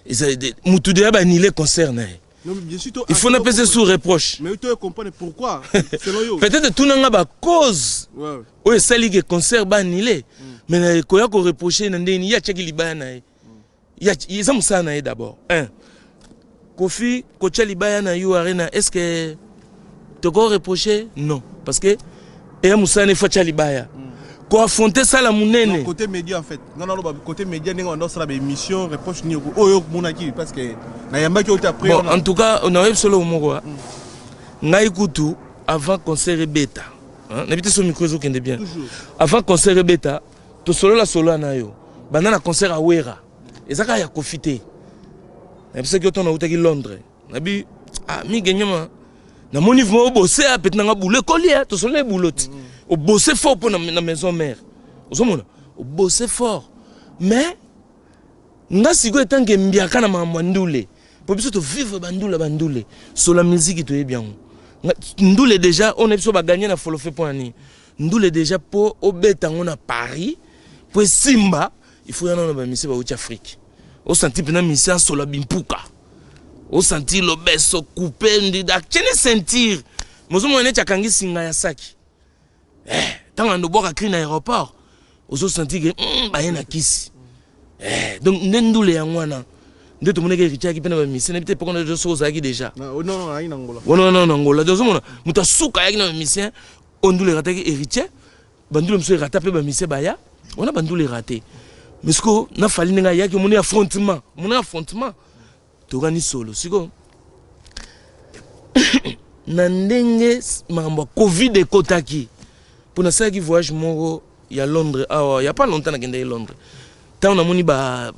eza mutu déjà baannulé concert na ye. Non, bien sûr, il faut napesa sous reproche. Mais toi, comprendre pourquoi, selon yo. Peut-être tunanga bacause oyo esali ke concert baannulé, mais na koya koreproche na ndenge nini? Ye atiaki libaya na ye. Eza mosala na ye d'abord. Un Koffi kotia libaya na yo Arena, est ce que toko reproche? Non, parce que eya mosala na ye, fo atia libaya koaffronter sala monene. Non, côté média en fait. Non, non, non, côté média, ndenge banda osala baémission, reproche nini oyo omonaki? Parce que nayambaki oyo te après. Bon, en tout cas nayebi solo moko, ngai kutu avant concert ebeta, nayebi te so micro ezokende bien. Avant concert ebeta, tosolola solola na yo banda na concert awera, eza kaka ya Koffi te. Nayebisaki yo ntango nautaki Londres, nabi ah, Mige Nyama, namoni vraiment obose apeti nanga bulo ekoli. Tosolola ebulo ti obose fort mpo na maison mère, ozomona obose fort. Mais nga sikoyo etanke mbiaka na makambo ya ndule, mpo biso tovivre bandule, bandule sola miziki toyebi yango. Ndule déjà oyo na biso baganye na folofe mpo na nini? Ndule déjà mpo obeta yango na Paris mpo esimba, il faut yana na bamisie bauti Afrique, osanti mpena misie asola bimpuka, osanti lobeso coupe atiene ceinture. Mozomona neti akangi singa ya saki. Eh, ntango ando bwaka cri na aéroport, ozo sentir que baye na kisi. Eh, donc nde ndule yango wana. Nde tomonaki Héritier ayaki mpe na bamusicien, nayebi te poko na soki ozalaki déjà. Non, non, ayaki na Angola. Wana wana na Angola. Donc ozomona moto asuka ayaki na bamusicien, oyo ndule erataki Héritier, bandule mosusu erata mpe bamusicien baya, wana bandule erate. Mais sikoyo na Fally ndenge ayaki, omoni affrontement, omoni affrontement. Tokani solo sikoyo na ndenge makambo ya Covid ekotaki, mpo nasalaki voyage moko ya Londres awa, ya pas longtemps nakendaki Londres. Ntango namoni ba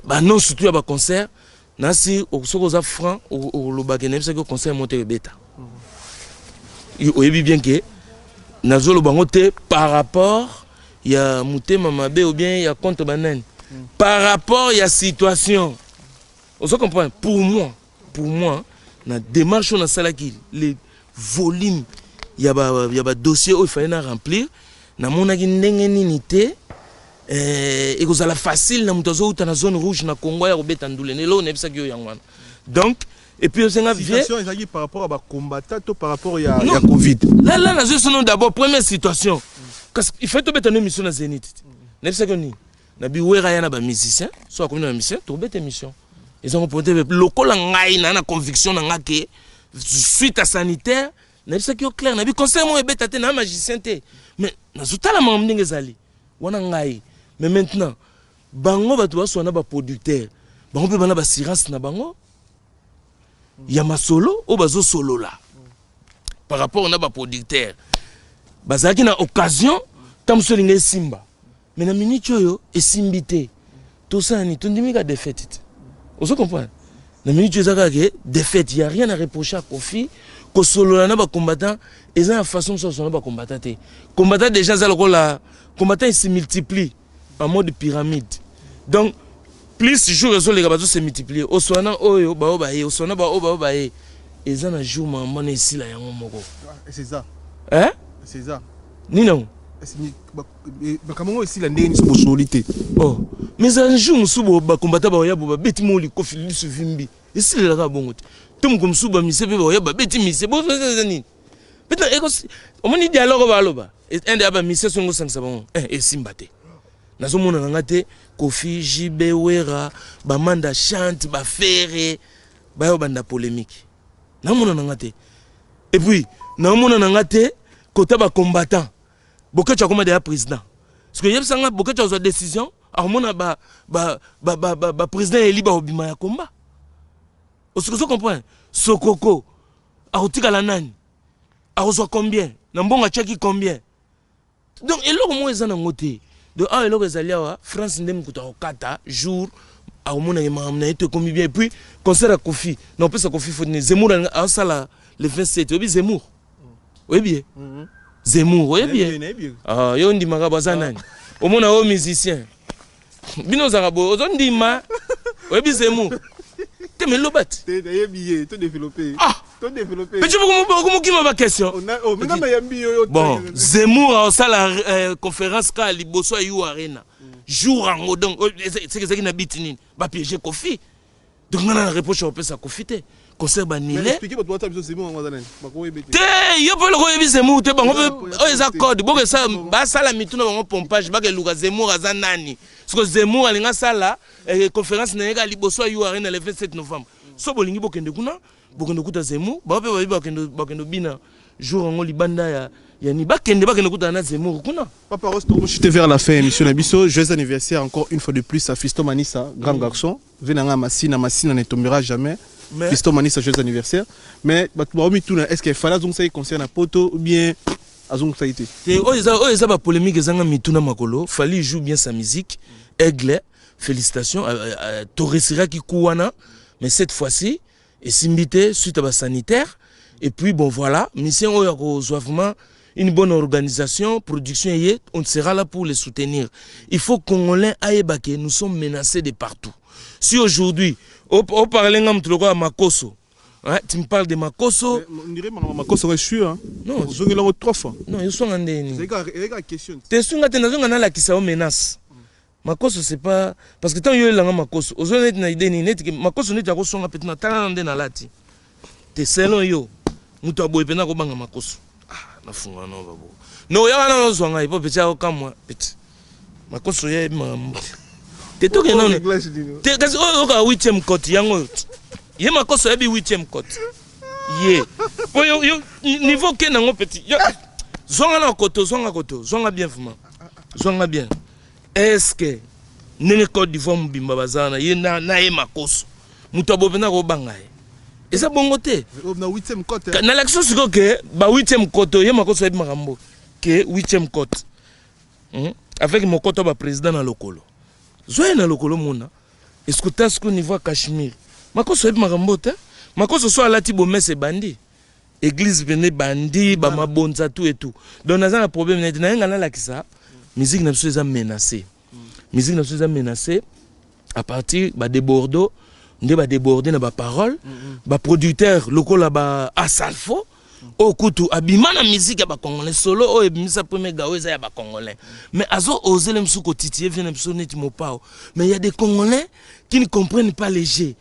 annonce surtout ya baconcert, nasi soki oza franc olobaki, nayebisaki concert moko te ebeta. Oyebi bien ke nazoloba yango te par rapport ya motema mabe ou bien ya contre banani, par rapport ya situation, ozo comprendre. Pour moi, na démarche oyo nasalaki, le volume ya badossier oyo efallait na remplir, namonaki ndenge nini te ekozala facile na moto azouta na zone rouge na Congo ya kobeta ndule. Eloko nayebisaki yo yango wana. Donc et puis osenga vie Situation ezalaki par rapport à bacombattant to par rapport ya Covid? Là là, nazwi sono d'abord première situation, kasi il fallait tobeta no émission na Zénith. Nayebisaki yo nini? Nabi Wera ya na bamusicien, so akomi na bamusicien, tobeta émission ezango po te. Lokola ngai na conviction na nga ke suite à sanitaire, nayebisaki yo clair, nabi concert moko ebeta te. Na magicien te, mais nazotala makambo ndenge ezali wana ngai. Mais maintenant bango bato baswana na baproducteur, bango mpe bana baassurance na bango ya masolo oyo bazosolola par rapport na baproducteur, bazalaki na occasion ntango mosusu elingi esimba, mais na minute oyo esimbi te. Tosala nini? Tondimi ka défaite te, ozo comprendre? Na minute oyo eza kaka ke défaite, ya rien à reprocher à Kofi. Kosolola na bacombattant eza na façon mosusu asolola na bacombattant te. Combattant déjà eza lokola combattant, il se multiplie en mode pyramide. Donc plus jour ezoleka, bazo se multiplier. Oswana oyo bao baye, oswana baoyo bao baye, eza na jour mama na esila yango moko. C'est ça. Hein? C'est ça. Nini yango? Makambo yango esila ndenge nini so bosoli te? Oh, mais eza jour mosusu bacombattant baoya bo babeti mo likofi lisu vimbi, esilelaka bongo te. To moko mosusu bamise mpe baoya babeti mise boeza nini peut-être. Omoni dialogue baloba inde ya bamise, songo osangisa bango, esimba te. Nazomona na nga te Kofi, JB, Wera, bamanda chante, bafere bayo banda polémique, namona na nga te. Et puis naomona na nga te kota bacombattant. Bokeco akoma deya président, parce que yebisa nga, Bokeco azwa décision, akomona baprésident eli bakobima ya komba. Osoki ozo comprendre, Sokoko akotikala nani, akozwa combien na mbongo, atiaki combien. Donc eloko moko eza nango te. Donc awa eloko ezali awa, France nde mokutu akokata jour akomonaka makambo na ye to ekomi bien. Et puis concert ya Kofi, na opesa Kofi faute ne. Zemmour aosala le 27, oyebi Zemmour? Oyebi ye Zemmour? Oyebi ye? Ah, yo ondimaka baza nani? Omona oyo musicien, bino ozalaka boye, ozondima. Oyebi Zemmour te? Me loba te. Ah, petit, okomokima baquestion. Bon, Zemmour aosala conférence kaka liboso ya U Arena jour yango. Donc seke ezalaki na biti nini? Bapiéger Kofi. Donc nga na reproche opesa Kofi te, concert banile te. Yo mpe loko oyebi Zemmour te, bango mpe oyo eza code boko basala mitu na bango pompage, bakeluka Zemmour aza nani. Siko Zemmour alingi asala conférence na ye kaka liboso ya U Arena le 27 novembre. So bolingi bokende kuna, bokende kuta Zemmour. Bango mpe bayebi, bakende bina jour yango libanda ya yani, bakende kutana na Zemmour kuna. Papa Ross, chuter vers la fin émission na biso. Joyeux anniversaire encore une fois de plus à Fiston Manissa, grand garçon. Venanga Massina, Massina ne tombera jamais. Mais Fiston Manissa, joyeux anniversaire. Mais bato baomi tuna, est-ce qu'il fallait azongisa concert na poto ou bien azongisa te? Te, oyo eza bapolémique ezanga mituna makolo. Fally joue bien sa musique. Aigle, félicitations, toresiraki ku wana, mais cette fois-ci esimbi te suite à basanitaire. Et puis bon, voilà, mission oyo akozwa vraiment une bonne organisation, production eye, on sera là pour les soutenir. Il faut Congolais ayeba ke nous sommes menacés de partout. Si aujourd'hui oparle nga mutu lokola Makoso, hein, tu me parles de Makoso. On dirait Makoso est sûr, hein? Non. Ozongi lango trois fois. Non, yosonga ndeni? C'est la question. Te, sunga te, nazonga nalakisa yo menace. Makoso, c'est pas parce que ntango yo oyelanga Makoso, ozwa neti na idée nini? Neti Makoso neti akosonga pete na tala na nde nalati te, selon yo. Moto ya boye mpenza akobanga makoso. Ah, nafunga no babo. No, ya wana ozwa ngai po petit akokamwa petit. Makoso ya yebi makambo. Te toke nano. Te kasi oyo oyoka 8e cote yango oyo. Ye makoso ayebi 8e cote. Ye. Po yo, yo niveau ke nango petit. Yo, zwanga na koto, zwanga koto, zwanga bien vraiment. Zwanga bien. Est-ce que ndenge Côte d'Ivoire mobimba baza wana ye na, na ye makoso. Moto ya boye mpenza akobanga ye. Eza bongo te. Na 8e cote. Nalakisi sikoyo ke ba 8e cote ye makoso ayebi makambo ke 8e cote. Avec mokoto ba président na lokolo. Zwa ye na lokolo mona. Eskuta sikoyo niveau ya Cachemire. Makoso ayebi makambo te. Makoso so alati bomese ebandi. Église pene bandi ba mabonza tout et tout. Donc naza na problème na nayenga nalakisa musique na biso eza menacée. Musique na biso eza menacée à partir ba de Bordeaux nde ba déborder na ba parole, ba producteur lokola ba Asalfo oyo kutu abima na musique ya ba congolais solo oyo ebimisa premier gao eza ya ba congolais, mais azo oser le mosusu kotitiller vie na biso neti mopao. Mais il y a des Congolais qui ne comprennent pas les jeux.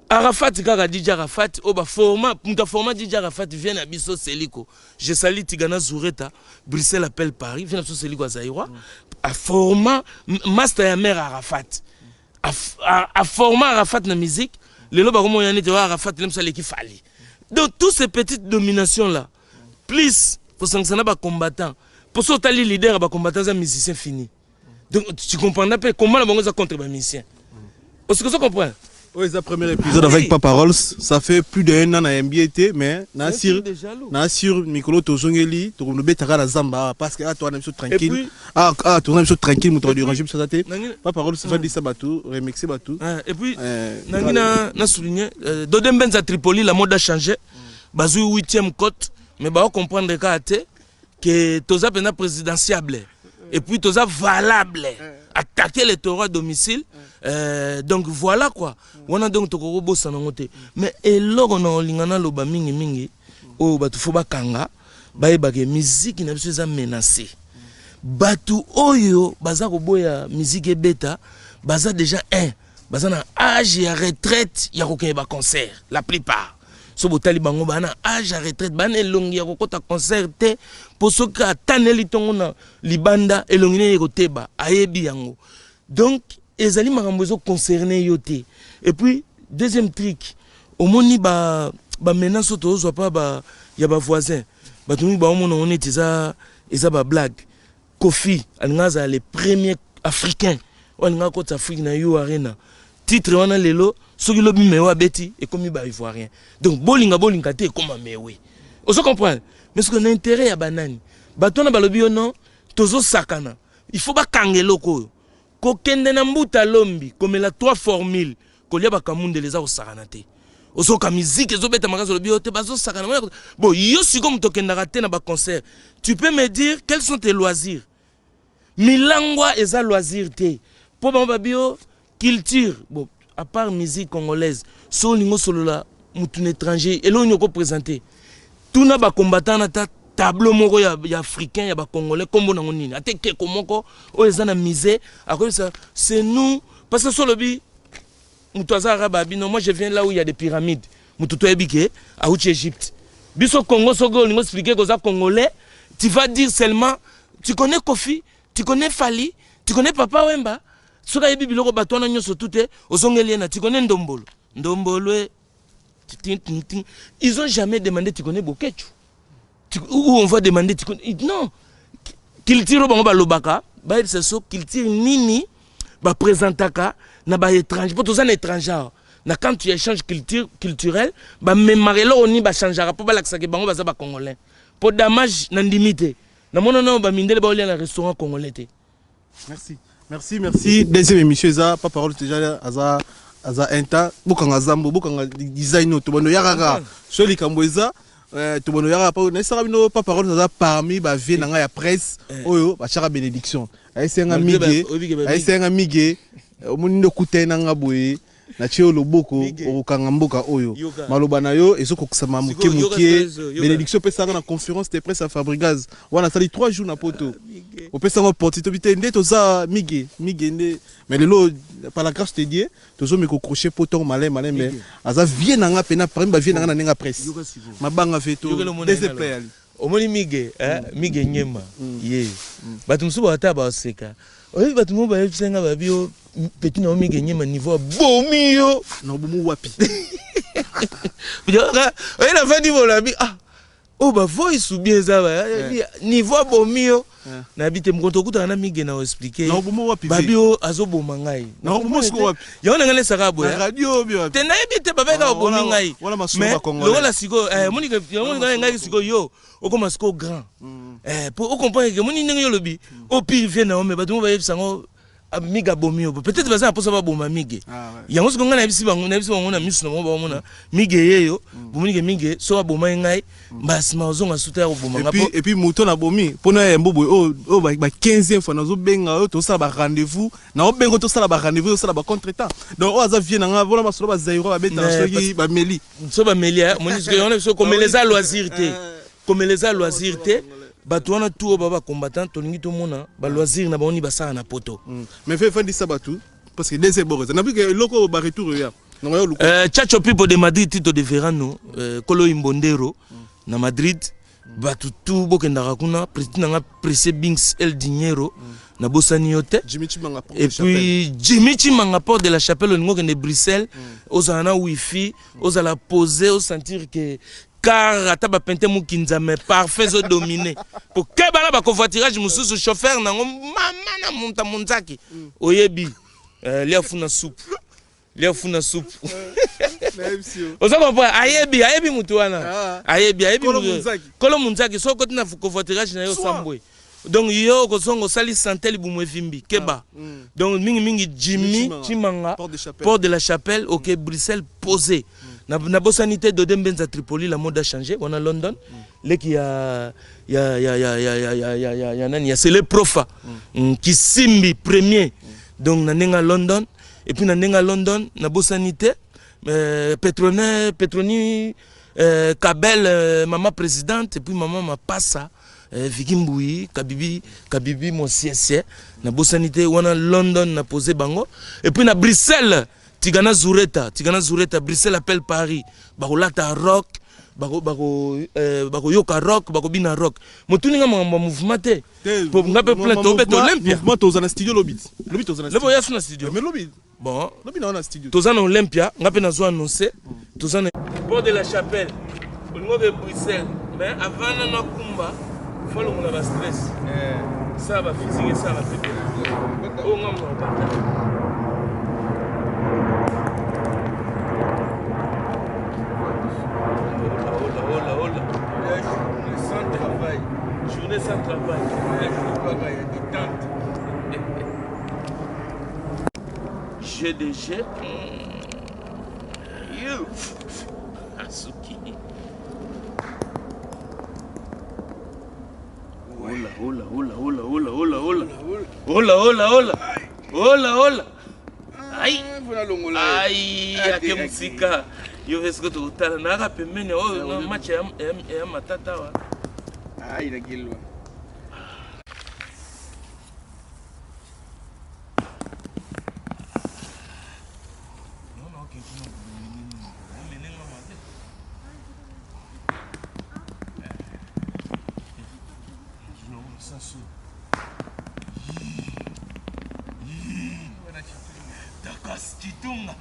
Arafat kaka DJ Arafat oyo ba forma mutu aforma DJ Arafat vient na biso Seliko. Je salue Tigana Zureta, Bruxelles appelle Paris, vient na biso Seliko Zaïrois aforma master ya mère Arafat. Aforma Arafat na musique, lelo bakomoya neti oyo Arafat lemso aleki Fally. Donc toutes ces petites dominations là, plus kosangisa na ba combattants, po so otali leader ya ba combattants aza musicien fini. Donc tu comprendras pe comment na bango eza contre ba musiciens. Est-ce que tu comprends? Oui, c'est le premier épisode avec Papa Rolls. Ça fait plus d'un an na NBA te, mais na sur na sur mikolo tozongeli tokobetaka na zamba parce que ah toi na biso tranquille. Ah ah toza biso tranquille moto déranger biso te. Papa Rolls va dire ça bato, remixer bato. Et puis nangi na na souligner Dodé Mbenza Tripoli, la mode a changé. Bazui 8e cote, mais ba comprendre ka te que toza pena présidentiable et puis toza valable attaquer les taureaux à domicile. Donc voilà quoi. Wana donc tokoko bosana ngo te. Mais eloko na olinga na loba mingi mingi oyo bato fo bakanga bayebake musique na biso eza menacée. Bato oyo baza koboya musique ebeta baza déjà un baza na âge ya retraite ya kokende ba concert la plupart. So botali bango ba na âge ya retraite, ba na elongi ya kokota concert te, po soki ataneli tongo na libanda elongi ne ekoteba, ayebi yango. Donc ezali makambo ezo concerner yo te. Et puis deuxième truc, omoni ba ba menace oyo tozozwa pa ba ya ba voisin, bato mingi baomona ngo neti eza ba blague. Koffi alinga azala le premier africain oyo alinga akota Afrique na U Arena. Titre wana lelo soki lobi mewe abeti ekomi ba ivoirien. Donc bolinga bolinga te ekoma mewe. Ozo comprendre? Mais ce que na intérêt ya banani? Bato wana balobi yo non, tozo sakana. Il faut bakanga eloko oyo. Kokende na mbuta lombi, komela 3 formules, kolia bakamundele eza kosakana te. Ozoka musique ezobeta makasi olobi yo te bazosakana. Bon, yo sikoyo moto okendaka te na ba concert. Tu peux me dire quels sont tes loisirs? Milangwa eza loisir te. Po bango babi yo culture. Bon, à part musique congolaise, so olingo solola mutu na étranger, eloko nini oko présenter? Tuna ba combattant na ta tableau moko ya africain ya ba congolais kombo nango nini? Ate keko moko oyo eza na musée, akoyebisa c'est nous parce que solobi mutu aza arabe abino, moi je viens là où il y a des pyramides. Mutu toyebi ke auti Égypte. Biso Congo soki olingo expliquer koza congolais, tu vas dire seulement tu connais Koffi, tu connais Fally, tu connais Papa Wemba. Soki ayebi biloko bato wana nyonso tout te, ozongeli ye na tu connais Ndombolo. Ndombolo e tin, tin, tin. Ils ont jamais demandé tu connais Boketshu. Tu, ou on va demander tu connais non. Culture bango balobaka, bayebisa so culture nini ba présentaka na ba étranger, po toza na étranger. Na quand tu échanges culture culturelle, ba memaka eloko nini ba changeaka po balakisaka bango baza ba congolais. Po damage na ndimi te. Na mona na ba mindele ba olia na restaurant congolais te. Merci. Merci, merci. Deuxième émission eza Papa Rolls déjà aza aza inta bokanga zambo bokanga design oyo tobando yakaka so likambo eza tobando yakaka po naisaka bino Papa Rolls aza parmi ba vie na ngai ya presse oyo batiaka bénédiction ayesenga mige ayesenga mige omoni nde okutani na nga boye natie yo loboko okokanga mboka oyo maloba na yo ezokokisama moke moke. Bénédiction opesanga na conférence de presse ya Fabrigaz wana asali 3 jours na poto, opesanga opportunité obi te nde toza mige mige nde mais lelo. Par la grâce de Dieu, tozomeka kocroche poto malin malin, mais aza vie na nga pena parmi ba vie na nga na ndenge ya presse. Yoka sikoyo. Mabanga ve to Yokela omona deuxième ye play nalo. ali. Omoni Mige, eh, Mige Nyema ye bato mosusu bawata baseka. Oyebi bato mosusu bayebisa nga babi yo petit na yo Mige Nyema niveau abomi yo. Na obomu wapi? Oye nafandi bolabi ah oyo ba voice ou bien eza ba niveau abomi yo. Nayebi te mokonto okutana na Mige na oexplike Na obomu wapi? Babi oyo azoboma ngai. Na obomu sikoyo wapi? Yango na ngai nesaka boye. Na radio obi wapi? Te, nayebi te, babeka Ah, obomi ngai. wana masolo Mais ba Congolais. lokola sikoyo omoni ke- yango ngai ngai sikoyo yo okoma sikoyo grand. Po ocomprendre ke omoni ndenge yo olobi o pire vie na yo, mais bato mo bayebisa yango ah, Mige abomi yo, peut-être baza na mposa baboma Mige. Ah, ouais. Yango sikoyo ngai nayebisi bango na miso na bango baomona Mige ye yo bomoni ke Mige soki abomaki ngai mbala nsima ozonga suta ya koboma Et nga puis, et puis moto na bomi mpona yambo boye oyo oyo ba 15e fois nazobenga oyo tosala ba rendez-vous, naobenga tosala ba rendez-vous, tosala ba contretemps. Donc oyo aza vie na nga mpona masolo bazairo babetaka Mais soki bameli. So bameli omoni sikoyo yango na biso komela eza loisir te, komela eza loisir te. Bato wana tu oyo ba bacombattant tolingi tomona baloisir na bango nini basala na poto. Mais fe efandisa bato parce que deuxième bord eza nabi ke eloko oyo baretour oya nango ya luka. Chacho Pipo de Madrid, Tito de Verano, Kolo Imbondero na Madrid, bato tu bokendaka kuna, président nanga Pressé Binks El Dinero, nabosani yo te. Jimmy Chimanga Porte Et de Chapelle. puis Jimmy Chimanga Porte de la Chapelle, olingi okende Bruxelles, ozala na wifi, ozala posé, osentir ke car ata bapente mokinza mais parfait ezodomine po keba na bacovoiturage mosusu, chauffeur nango mama na monta monzaki oyebi lia funa supu, lia funa supu. Nayebisi yo. Oza comprendre, ayebi mutu wana. Ah. Ayebi Kolo mutu. Munzaki. Kolo munzaki, soki okoti na covoiturage na ye osambwe, donc yo okozonga osali sante libumu evimbi, keba. Donc mingimingi Jimmy Chimanga. Chimanga Porte de Chapelle. Porte de la Chapelle, ok, Bruxelles posé. Nabosani te Dode Mbenza Tripoli, la mode a changé wana London, leki ya nani ya Sele Profa. Kisimbi premier, donc na ndenge ya London. Et puis na ndenge ya London nabosani te Petrone Petroni Kabel, mama présidente, et puis mama Mapasa, Viki Mbui Kabibi Kabibi Mosiesie, nabosani te wana London na posé bango. Et puis na Bruxelles Tigana Zureta, Tigana Zureta, Bruxelles appelle Paris, bakolata rock, bakoyoka rock, bakobina rock. Motuni nga makambo ya mouvement te. Po nga mpe plein tobeta Olympia. Mouvement toza na studio lobi, lobi toza na lobi studio. Oya so na studio. Mais lobi Bon. Lobi na na studio. Toza na Olympia, nga mpe nazwa annonce toza na Porte de la Chapelle, olingi oke Bruxelles, mais avant nano akumba fo alongola bastress, esala baphysique, esala bapepe oyo nga mona obata. Ola, ola, ola. Journée sans travail. Journée sans travail. Kaka ya détente. GDG. You. Asuki. Hola, hola, hola, hola, hola, hola, hola. Hola, hola, hola. Hola, hola. Ai. Mpona longola ye. Ai, ake mosika. Yo eske tokotala nayaka pembeni oyo na match ya matata wa. Ai, nakilwa. Takas Chitunga.